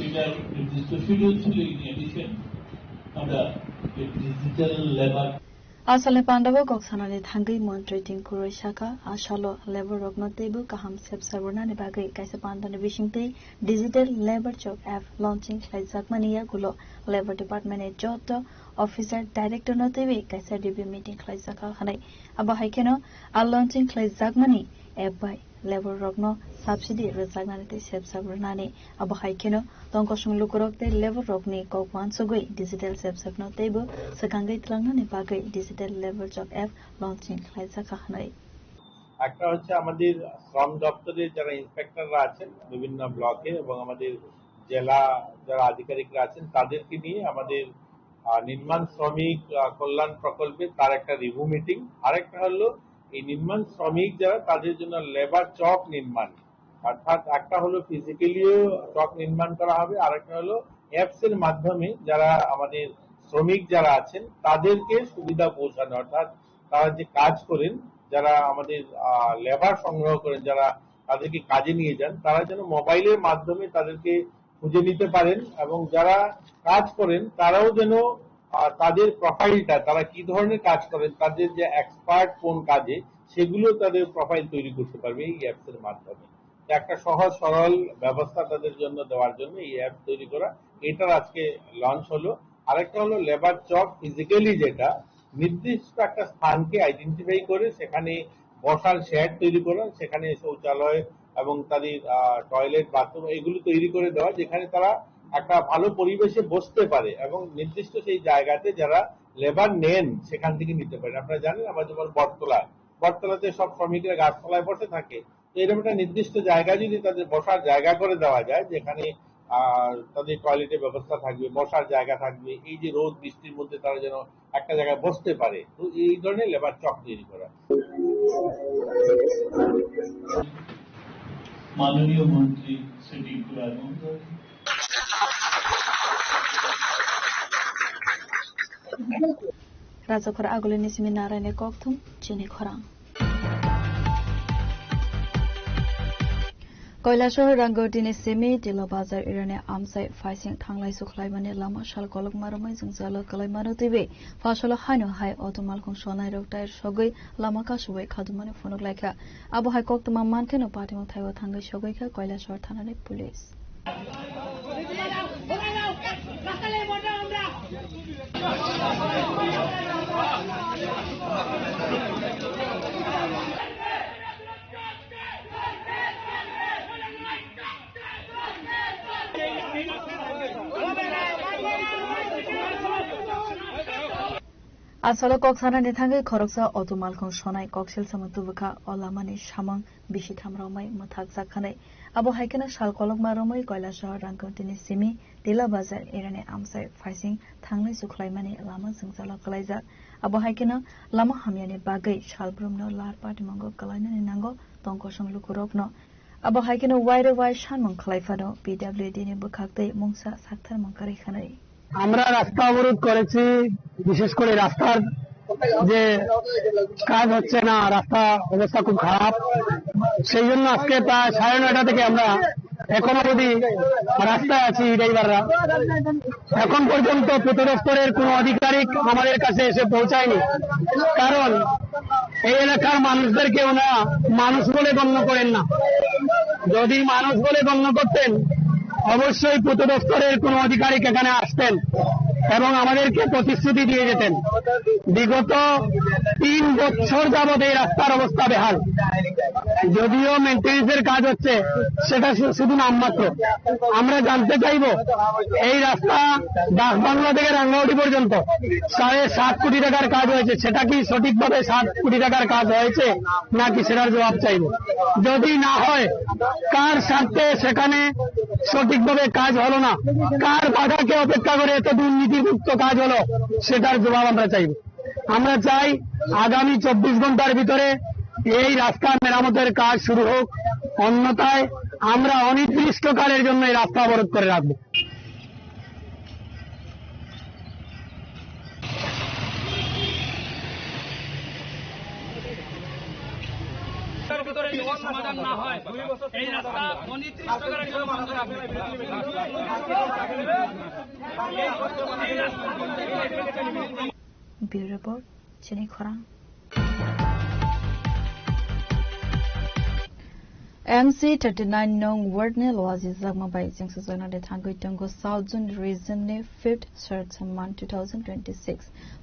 এটা নির্দিষ্ট শিডিউল ছিল, in addition আমরা এই digital labour A salni pandao kok sanani thangwi Montri Tinku Roy sakha, a salo labour rokno teibo kaham sepsap rwnani bagwi kaisa pandani bisingtwi Digital Labour Chowk app launching khlaijakmani yagulo Labour Department ni joto officer director no teiwi kaisa review meeting khlaijakha hwnwi. Abo hai kheno a launching khlaijakmani app bai labour rokno subsidy rwjaknani tei sepsap rwnani. Abo hai kheno tongkosong lukurok tei labour rokni kok uansugwi digital sepsapno teibo swkangwi twlangnani bagwi Digital Labour Chowk app launching khlaijakha hwnwi. একটা হচ্ছে আমাদের শ্রম দপ্তরের যারা ইন্সপেক্টররা আছেন বিভিন্ন ব্লকে এবং আমাদের জেলা যারা আধিকারিকরা আছেন তাদেরকে নিয়ে আমাদের আহ, নির্মাণ শ্রমিক আহ, কল্যাণ প্রকল্পে তার একটা রিভিউ মিটিং। আরেকটা হলো এই নির্মাণ শ্রমিক যারা তাদের জন্য লেবার চক নির্মাণ, অর্থাৎ একটা হলো ফিজিক্যালিও চক নির্মাণ করা হবে, আরেকটা হলো অ্যাপস এর মাধ্যমে যারা আমাদের শ্রমিক যারা আছেন তাদেরকে সুবিধা পৌঁছানো, অর্থাৎ তারা যে কাজ করেন, যারা আমাদের আহ, লেবার সংগ্রহ করেন, যারা তাদেরকে কাজে নিয়ে যান, তারা যেন মোবাইলের মাধ্যমে তাদেরকে খুঁজে নিতে পারেন এবং যারা কাজ করেন তারাও যেন আহ, তাদের প্রোফাইলটা, তারা কি ধরনের কাজ করেন, তাদের যে এক্সপার্ট কোন কাজে, সেগুলো তাদের প্রোফাইল তৈরি করতে পারবে এই অ্যাপস এর মাধ্যমে। তো একটা সহজ সরল ব্যবস্থা তাদের জন্য দেওয়ার জন্য এই অ্যাপ তৈরি করা। এটার আজকে লঞ্চ হলো। আরেকটা হলো লেবার চক ফিজিক্যালি যেটা নির্দিষ্ট একটা স্থানকে আইডেন্টিফাই করে সেখানে বসার শেড তৈরি করা, সেখানে শৌচালয় এবং তাদের টয়লেট, বাথরুম এগুলো তৈরি করে দেওয়া, যেখানে তারা একটা ভালো পরিবেশে বসতে পারে এবং নির্দিষ্ট সেই জায়গাতে যারা লেবার নেন সেখান থেকে নিতে পারেন। আপনারা জানেন, আমরা যেমন বটতলায়, বটতলাতে সব শ্রমিকরা গাছতলায় বসে থাকে। তো এরকম একটা নির্দিষ্ট জায়গা যদি তাদের বসার জায়গা করে দেওয়া যায়, যেখানে আহ তাদের টয়লেটের ব্যবস্থা থাকবে, বসার জায়গা থাকবে, এই যে রোদ বৃষ্টির মধ্যে তারা যেন একটা জায়গায় বসতে পারে, তো এই ধরনের লেবার চক তৈরি করা। মাননীয় মন্ত্রী শ্রী টিঙ্কু রায় মহোদয়। Rajakhor agulini simi naraini kokthum chini khorang. Koilasor Rangotini simi Tila Bazar irani amsai phaising thanglai sukhlaimani lama sal kolokma romwi jwngjalo kwlaimano twiwi phasalo haino hai auto malkhung sonai rok tai sogwi lama kasugwi khadumani phunuk laikha. Abo hai koktwma mankheno patimung thaibo thangwi sogwi kha Koilasor thanani police. Asalo kok sanani thangwi khoroksa auto malkhung sonai koksil samung tubukha, o lamani samung bisi tham romwi mwthakjak khanai. Abo hai kheno sal kolokma romwi Koilasor Rangkotini simi Tila Bazar irani amsai phaising thanglai sukhlaimani lama jwngjalo kwlaijak. Abo hai kheno lama hamyani bagwi salbrumno lar patimungo kwlainani nango tongkosong lukurokno. Abo hai kheno waire wai sanmung khlai phano P W D ni bwkhak tei mungsa saktharmung kwrwi khanai. আমরা রাস্তা অবরোধ করেছি, বিশেষ করে রাস্তার যে কাজ হচ্ছে না, রাস্তা অবস্থা খুব খারাপ। সেই জন্য আজকে প্রায় সাড়ে নয়টা থেকে আমরা এখন অবধি রাস্তায় আছি ড্রাইভাররা। এখন পর্যন্ত পূর্ত দপ্তরের কোনো আধিকারিক আমাদের কাছে এসে পৌঁছায়নি, কারণ এই এলাকার মানুষদেরকে ওনারা মানুষ বলে গণ্য করেন না। যদি মানুষ বলে গণ্য করতেন, অবশ্যই পূর্ত দপ্তরের কোনো আধিকারিক এখানে আসতেন এবং আমাদেরকে প্রতিশ্রুতি দিয়ে যেতেন। বিগত তিন বছর যাবত এই রাস্তার অবস্থা বেহাল। যদিও মেইনটেনেন্সের কাজ হচ্ছে, সেটা শু-, শুধু নামমাত্র। আমরা জানতে চাইবো, এই রাস্তা ডাক বাংলো থেকে রাঙ্গামাটি পর্যন্ত সাড়ে সাত কোটি টাকার কাজ হয়েছে, সেটা কি সঠিকভাবে সাত কোটি টাকার কাজ হয়েছে, নাকি সেটার জবাব চাইবো। যদি না হয়, কার স্বার্থে সেখানে সঠিকভাবে কাজ হলো না, কার বাধাকে অপেক্ষা করে এত দুর্নীতিমুক্ত কাজ হলো, সেটার জবাব আমরা চাইবো। আমরা চাই আগামী চব্বিশ ঘন্টার ভিতরে এই রাস্তা মেরামতের কাজ শুরু হোক, অন্যথায় আমরা অনির্দিষ্টকালের জন্য এই রাস্তা অবরোধ করে রাখবো। ভিতরে যদি সমাধান না হয়, এই রাস্তা অনির্দিষ্টকালের জন্য বন্ধ রাখবে। এই রাস্তা Bureau Report, chini khorang. M C thirty nine nong ward ni Loaji Jakma bai chengsa jakna de thangwi tongo South Zone Region ni fifth Sarat Samman two thousand twenty six.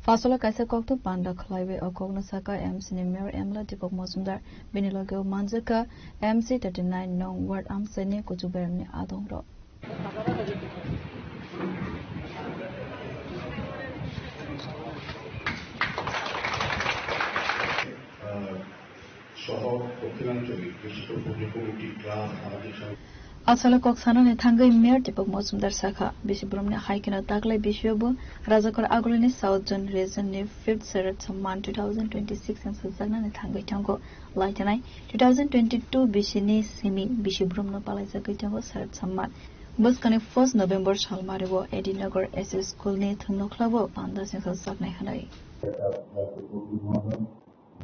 Phasalo kaisa kokthum panda khlaiwi o kokno saka M C ni Mayor Emla Deepak Majumdar, bini loge o manjakha M C thirty nine nong ward amchaini kuchuk beremni adongrok. সহ দক্ষিণাঞ্চলে বিশেষ করে পূর্ব committee club সামাজিক সংগঠন Asalo kok sanani thangwi Mayor Deepak Majumdar sakha, bisi boromni hai kheno taklai bisio bo Rajakor Agulini South Zone Region ni fifth Sarat Samman two thousand twenty six wng swijak nani thangwi tongo. Laitanai two thousand twenty two bisini simi bisi boromno palaijagwi tongo Sarat Samman. Bwskangni first November salmario A D Nagar S S School ni thwngnokhlao panda sengsa jaknai hwnwi.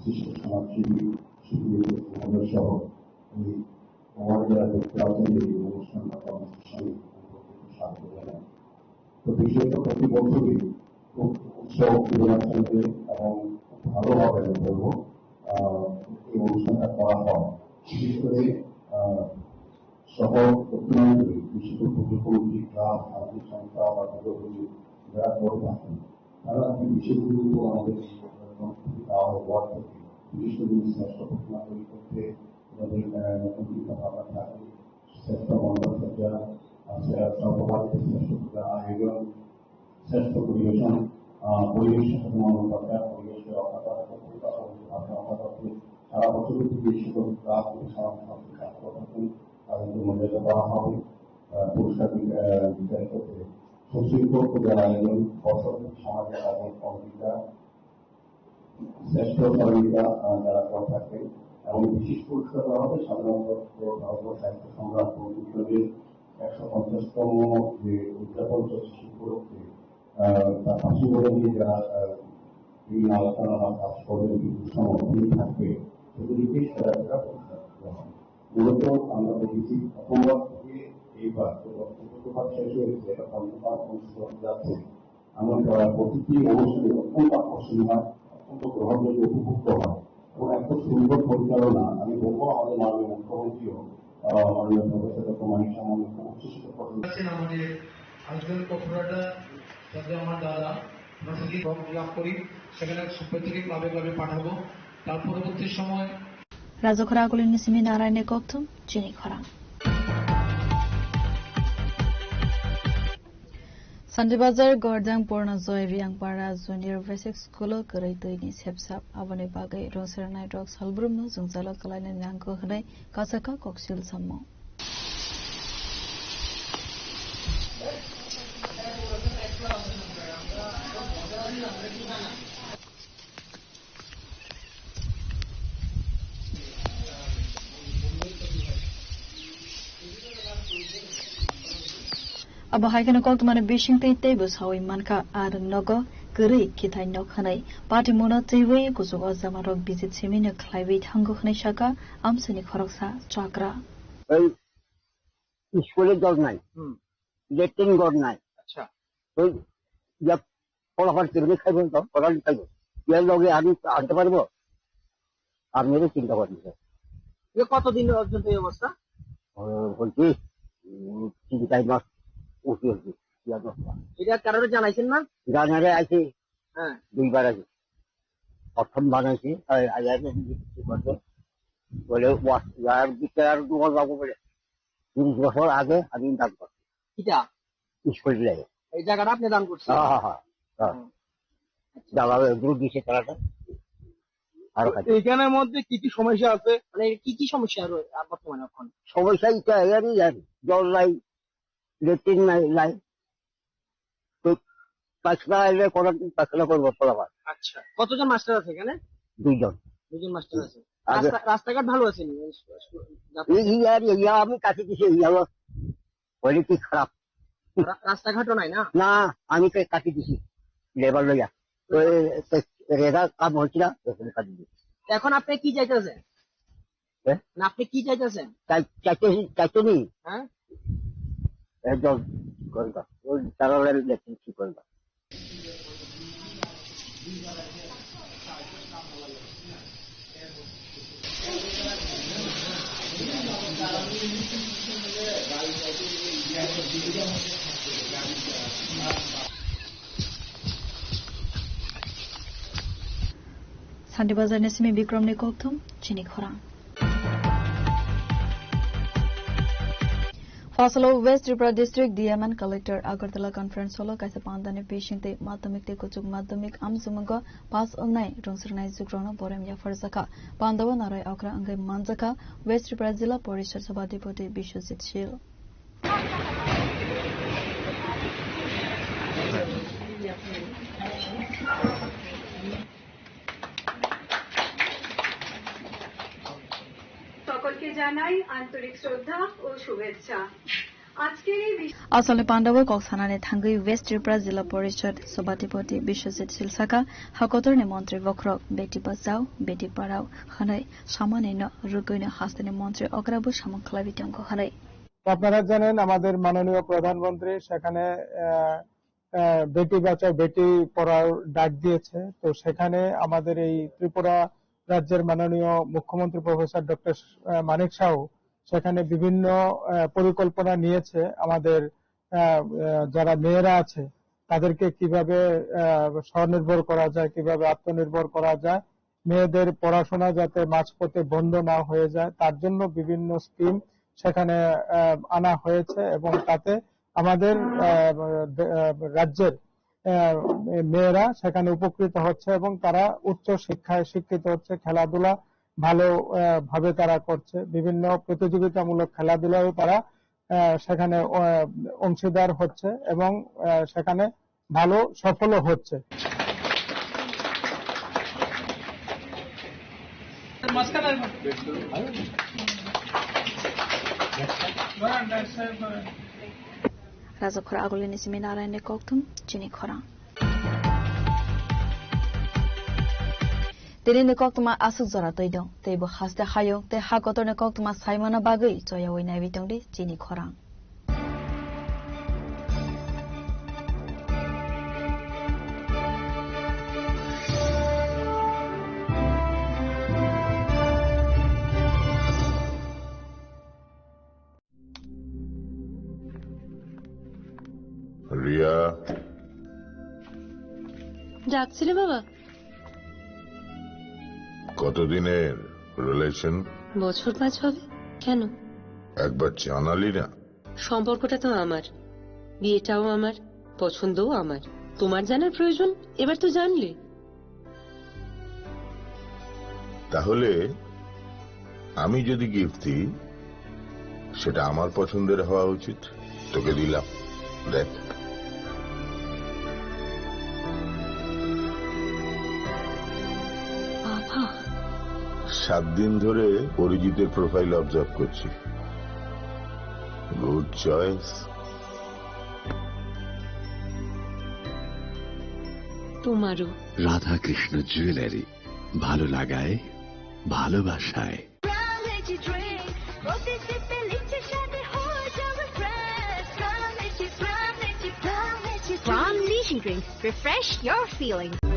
বিশিষ্ট সমাজসেবী, সুপ্রিয় সমাজের সহ এই ওয়ার্ডের আজকে আয়োজনে এই অনুষ্ঠান বা কর্মসূচি সম্পর্কে স্বাগত জানাই। তো বিশেষত প্রতি বছরই খুব উৎসব উদ্দীপনা চলবে এবং খুব ভালোভাবে আমি বলবো, আহ, এই অনুষ্ঠানটা করা হয়। বিশেষ করে, আহ, সহ দক্ষিণাঞ্চলে বিশেষ করে পূর্ব কমিটি, ক্লাব, সামাজিক সংস্থা বা দীর্ঘদিন যারা করে থাকেন, তারা একটি বিশেষ গুরুত্ব আমাদের এই কর্মসূচিতে দেওয়া হয় ওয়ার্ড থেকে। বিশেষ করে যদি শ্রেষ্ঠ ঘোষণা তৈরি করতে আমাদের, আহ, নতুন চিন্তা ভাবনা থাকে, শ্রেষ্ঠ মণ্ডপসজ্জা, আহ, শ্রে-, সর্বভারতীয় শ্রেষ্ঠ পূজা আয়োজন, শ্রেষ্ঠ পরিবেশন, আহ, পরিবেশ সচেতনমূলক বার্তা, পরিবেশকে রক্ষা করার ক্ষেত্রে তথা পরিবেশ রক্ষা করতে সারা বছর ব্যাপী এই সকল ক্লাব ও সামাজিক সংস্থা কাজ করে থাকেন, তাদেরকে মর্যাদা দেওয়া হবে, আহ, পুরস্কার বি-, আহ, বিতরণ করতে সুশৃঙ্খল পূজার আয়োজন, বছর সমাজের কাজে সহযোগিতা, শ্রেষ্ঠ সহযোগিতা, আহ, যারা করে থাকেন এবং বিশেষ পুরস্কার দেওয়া হবে সাধারণত ভারতীয় সাহিত্য সম্রাট বঙ্কিমচন্দ্রের একশো পঞ্চাশতম যে উদযাপন চলছে, সেই উপলক্ষে, আহ, তার পাশে বলে নিয়ে যারা, আহ, বিভিন্ন আলোচনা বা কাজ করবেন, বিভিন্ন সমর্থন থাকবে, সেগুলিকে সেরা সেরা পুরস্কার দেওয়া হবে। মূলত আমরা দেখেছি প্রথমবার থেকে এইবার যে বক্তব্য শেষ হয়েছে, এটা পঞ্চম বার অনুষ্ঠিত হতে যাচ্ছে। আমরা প্রায় প্রতিটি অনুষ্ঠানে অত্যন্ত আকর্ষণীয় হয়, অত্যন্ত গ্রহণযোগ্য, উপভোগ্য হয় এবং এত সুন্দর পরিচালনা। আমি বলবো আমাদের মাননীয় মুখ্যমন্ত্রীও, আহ, মাননীয় প্রফেসর ডক্টর মানিক সাহা মহোদয় খুব উচ্ছ্বসিত করবেন। আছেন আমাদের আজকের কর্পোরেটর, যাতে আমার দাদা প্রতিদিন ব্লক ব্লক করি, সেখানে প্রতিটি ক্লাবে ক্লাবে পাঠাবো। তার পরবর্তী সময় Rajakhora Akulini simi Narayan ni kokthum chini khorang. Sandi Bazar Gordang Purna Joy Riangpara Junior Basic School o kwrwi twi ni sepsap, aboni bagwi rwngsernairok salbrumno jwngjalo kwlaina nango hwnwi kasaka koksil samung. Abo hai kheno koktwmani bisingtwi teibo saui mankha, a rwng nogo kwrwi khithai nok hwnwi. Patimungno twiwi kuchugo jamarok visit simino khlaiwi thango hwnwi sakha amchaini khoroksa chakra. Ei school-e jol nai, Hmm. latrine ghor nai. আচ্ছা। Ei ya ফলাফল কেমনি খাইব তো, ওরা খাইব। এর লগে আমি আনতে পারবো? আপনি তো চিন্তা করেন, স্যার। এ কতদিন পর্যন্ত এই অবস্থা? ও, বলছি, উম, তিন চার মাস উঠে হচ্ছে, কি অবস্থা? এটা কারোর জানাইছেন না? জানারে আছে, হ্যাঁ। দুইবার আছে। প্রথম বানাইছি, আর, আর, আর কি করবে? বলে, ওয়াস-, ইয়ার ভিতরে আর দোকান যাবো বলে। তিরিশ বছর আগে আমি দান করছি। কিটা? স্কুল লাগে। এই জায়গাটা আপনি দান করছেন? হ্যাঁ, হ্যাঁ, হ্যাঁ, হ্যাঁ। হুম। দালাল এগুলো দিছে তারা তো। আর খালি এখানের মধ্যে কি কি সমস্যা আছে? মানে কি কি সমস্যা রয়ে-, আ, বর্তমানে এখন? সমস্যা এটা এর আর জল নাই, লেট্রিন নাই, নাই। তো পাঁচটা এলে কোনো পাঁচটা করবো ফলাফল। আচ্ছা, কতজন মাস্টার আছে এখানে? দুইজন। দুজন মাস্টার আছে। আগে রাস্তা-, রাস্তাঘাট ভালো আছে নি? এই, এই আর এই আমি কাছে দিছি, এই আমার কোয়ালিটি খারাপ। রা-, রাস্তাঘাটও নাই না? না, আমি তো কাটি দিছি লেবার লইয়া। তো এ, তো রেগা কাম হচ্ছে না, ওখানে কাটি দিছি। এখন আপনি কি চাইতেছেন? হ্যাঁ? না, আপনি কি চাইতেছেন? চাই-, চাইতেছি, চাইতে নি? হ্যাঁ? একদম করবা। ওই তারা লেগে ঠিক করবা। Sandi Bazar ni simi Bikram ni kokthum chini khorang. Phasalo West Tripura District D M and Collector Agartala Conference Hall o kaisa pandani bisingtwi madhyamik tei kuchuk madhyamik amchumungo pass wngnai rwngsrwnai jugrokno borem yapharjakha. Pandao narai okra wngwi manjakha West Tripura Jila Porishad Sabhapati Biswajit Shil. সকলকে জানাই আন্তরিক শ্রদ্ধা ও শুভেচ্ছা। আজকের এই বিশ- Asalni pandao kok sanani thangwi West Tripura Jila Porishad Sabhapati Biswajit Shil saka, hakotorni montri bokhorok beti bachao, beti parao hwnwi samani no rwgwino hasteni montri okrabo samung khlaiwi tongo hwnwi. আপনারা জানেন, আমাদের মাননীয় প্রধানমন্ত্রী সেখানে, আহ, আহ, বেটি বাঁচাও বেটি পড়াও ডাক দিয়েছে। তো সেখানে আমাদের এই ত্রিপুরা রাজ্যের মাননীয় মুখ্যমন্ত্রী প্রফেসর ডক্টর স-, আহ, মানিক সাহু সেখানে বিভিন্ন, আহ, পরিকল্পনা নিয়েছে আমাদের, আহ, আহ, যারা মেয়েরা আছে তাদেরকে কিভাবে, আহ, স্বনির্ভর করা যায়, কিভাবে আত্মনির্ভর করা যায়, মেয়েদের পড়াশোনা যাতে মাঝপথে বন্ধ না হয়ে যায়, তার জন্য বিভিন্ন স্কিম সেখানে, আহ, আনা হয়েছে এবং তাতে আমাদের, আহ, দে-, আহ, রাজ্যের, আহ, মেয়েরা সেখানে উপকৃত হচ্ছে এবং তারা উচ্চ শিক্ষায় শিক্ষিত হচ্ছে, খেলাধুলা ভালো, আহ, ভাবে তারা করছে, বিভিন্ন প্রতিযোগিতামূলক খেলাধুলায়ও তারা, আহ, সেখানে, আহ, অংশীদার হচ্ছে এবং, আহ, সেখানে ভালো সফলও হচ্ছে। Rajakhor agulini simi Narayan ni kokthum chini khorang. Tini ni koktwma aswk jora twi dong, tei bo haste hayung tei ha kotor ni koktwma saimano bagwi choyawi naiwi tongdi chini khorang. Riya. ডাকছিলে বাবা? কতদিনের রিলেশন? বছর পাঁচ হবে। কেন? একবার জানালি না। সম্পর্কটা তো আমার, বিয়েটাও আমার, পছন্দও আমার। তোমার জানার প্রয়োজন, এবার তো জানলে। তাহলে আমি যদি গিফট দিই, সেটা আমার পছন্দের হওয়া উচিত। তোকে দিলাম, দেখ। বাবা। সাত দিন ধরে অরিজিতের প্রোফাইল অবজার্ভ করছি। Good choice. তোমারও। রাধাকৃষ্ণ জুয়েলারি, ভালো লাগায়, ভালোবাসায়। From Nishi Drinks, refresh your feelings.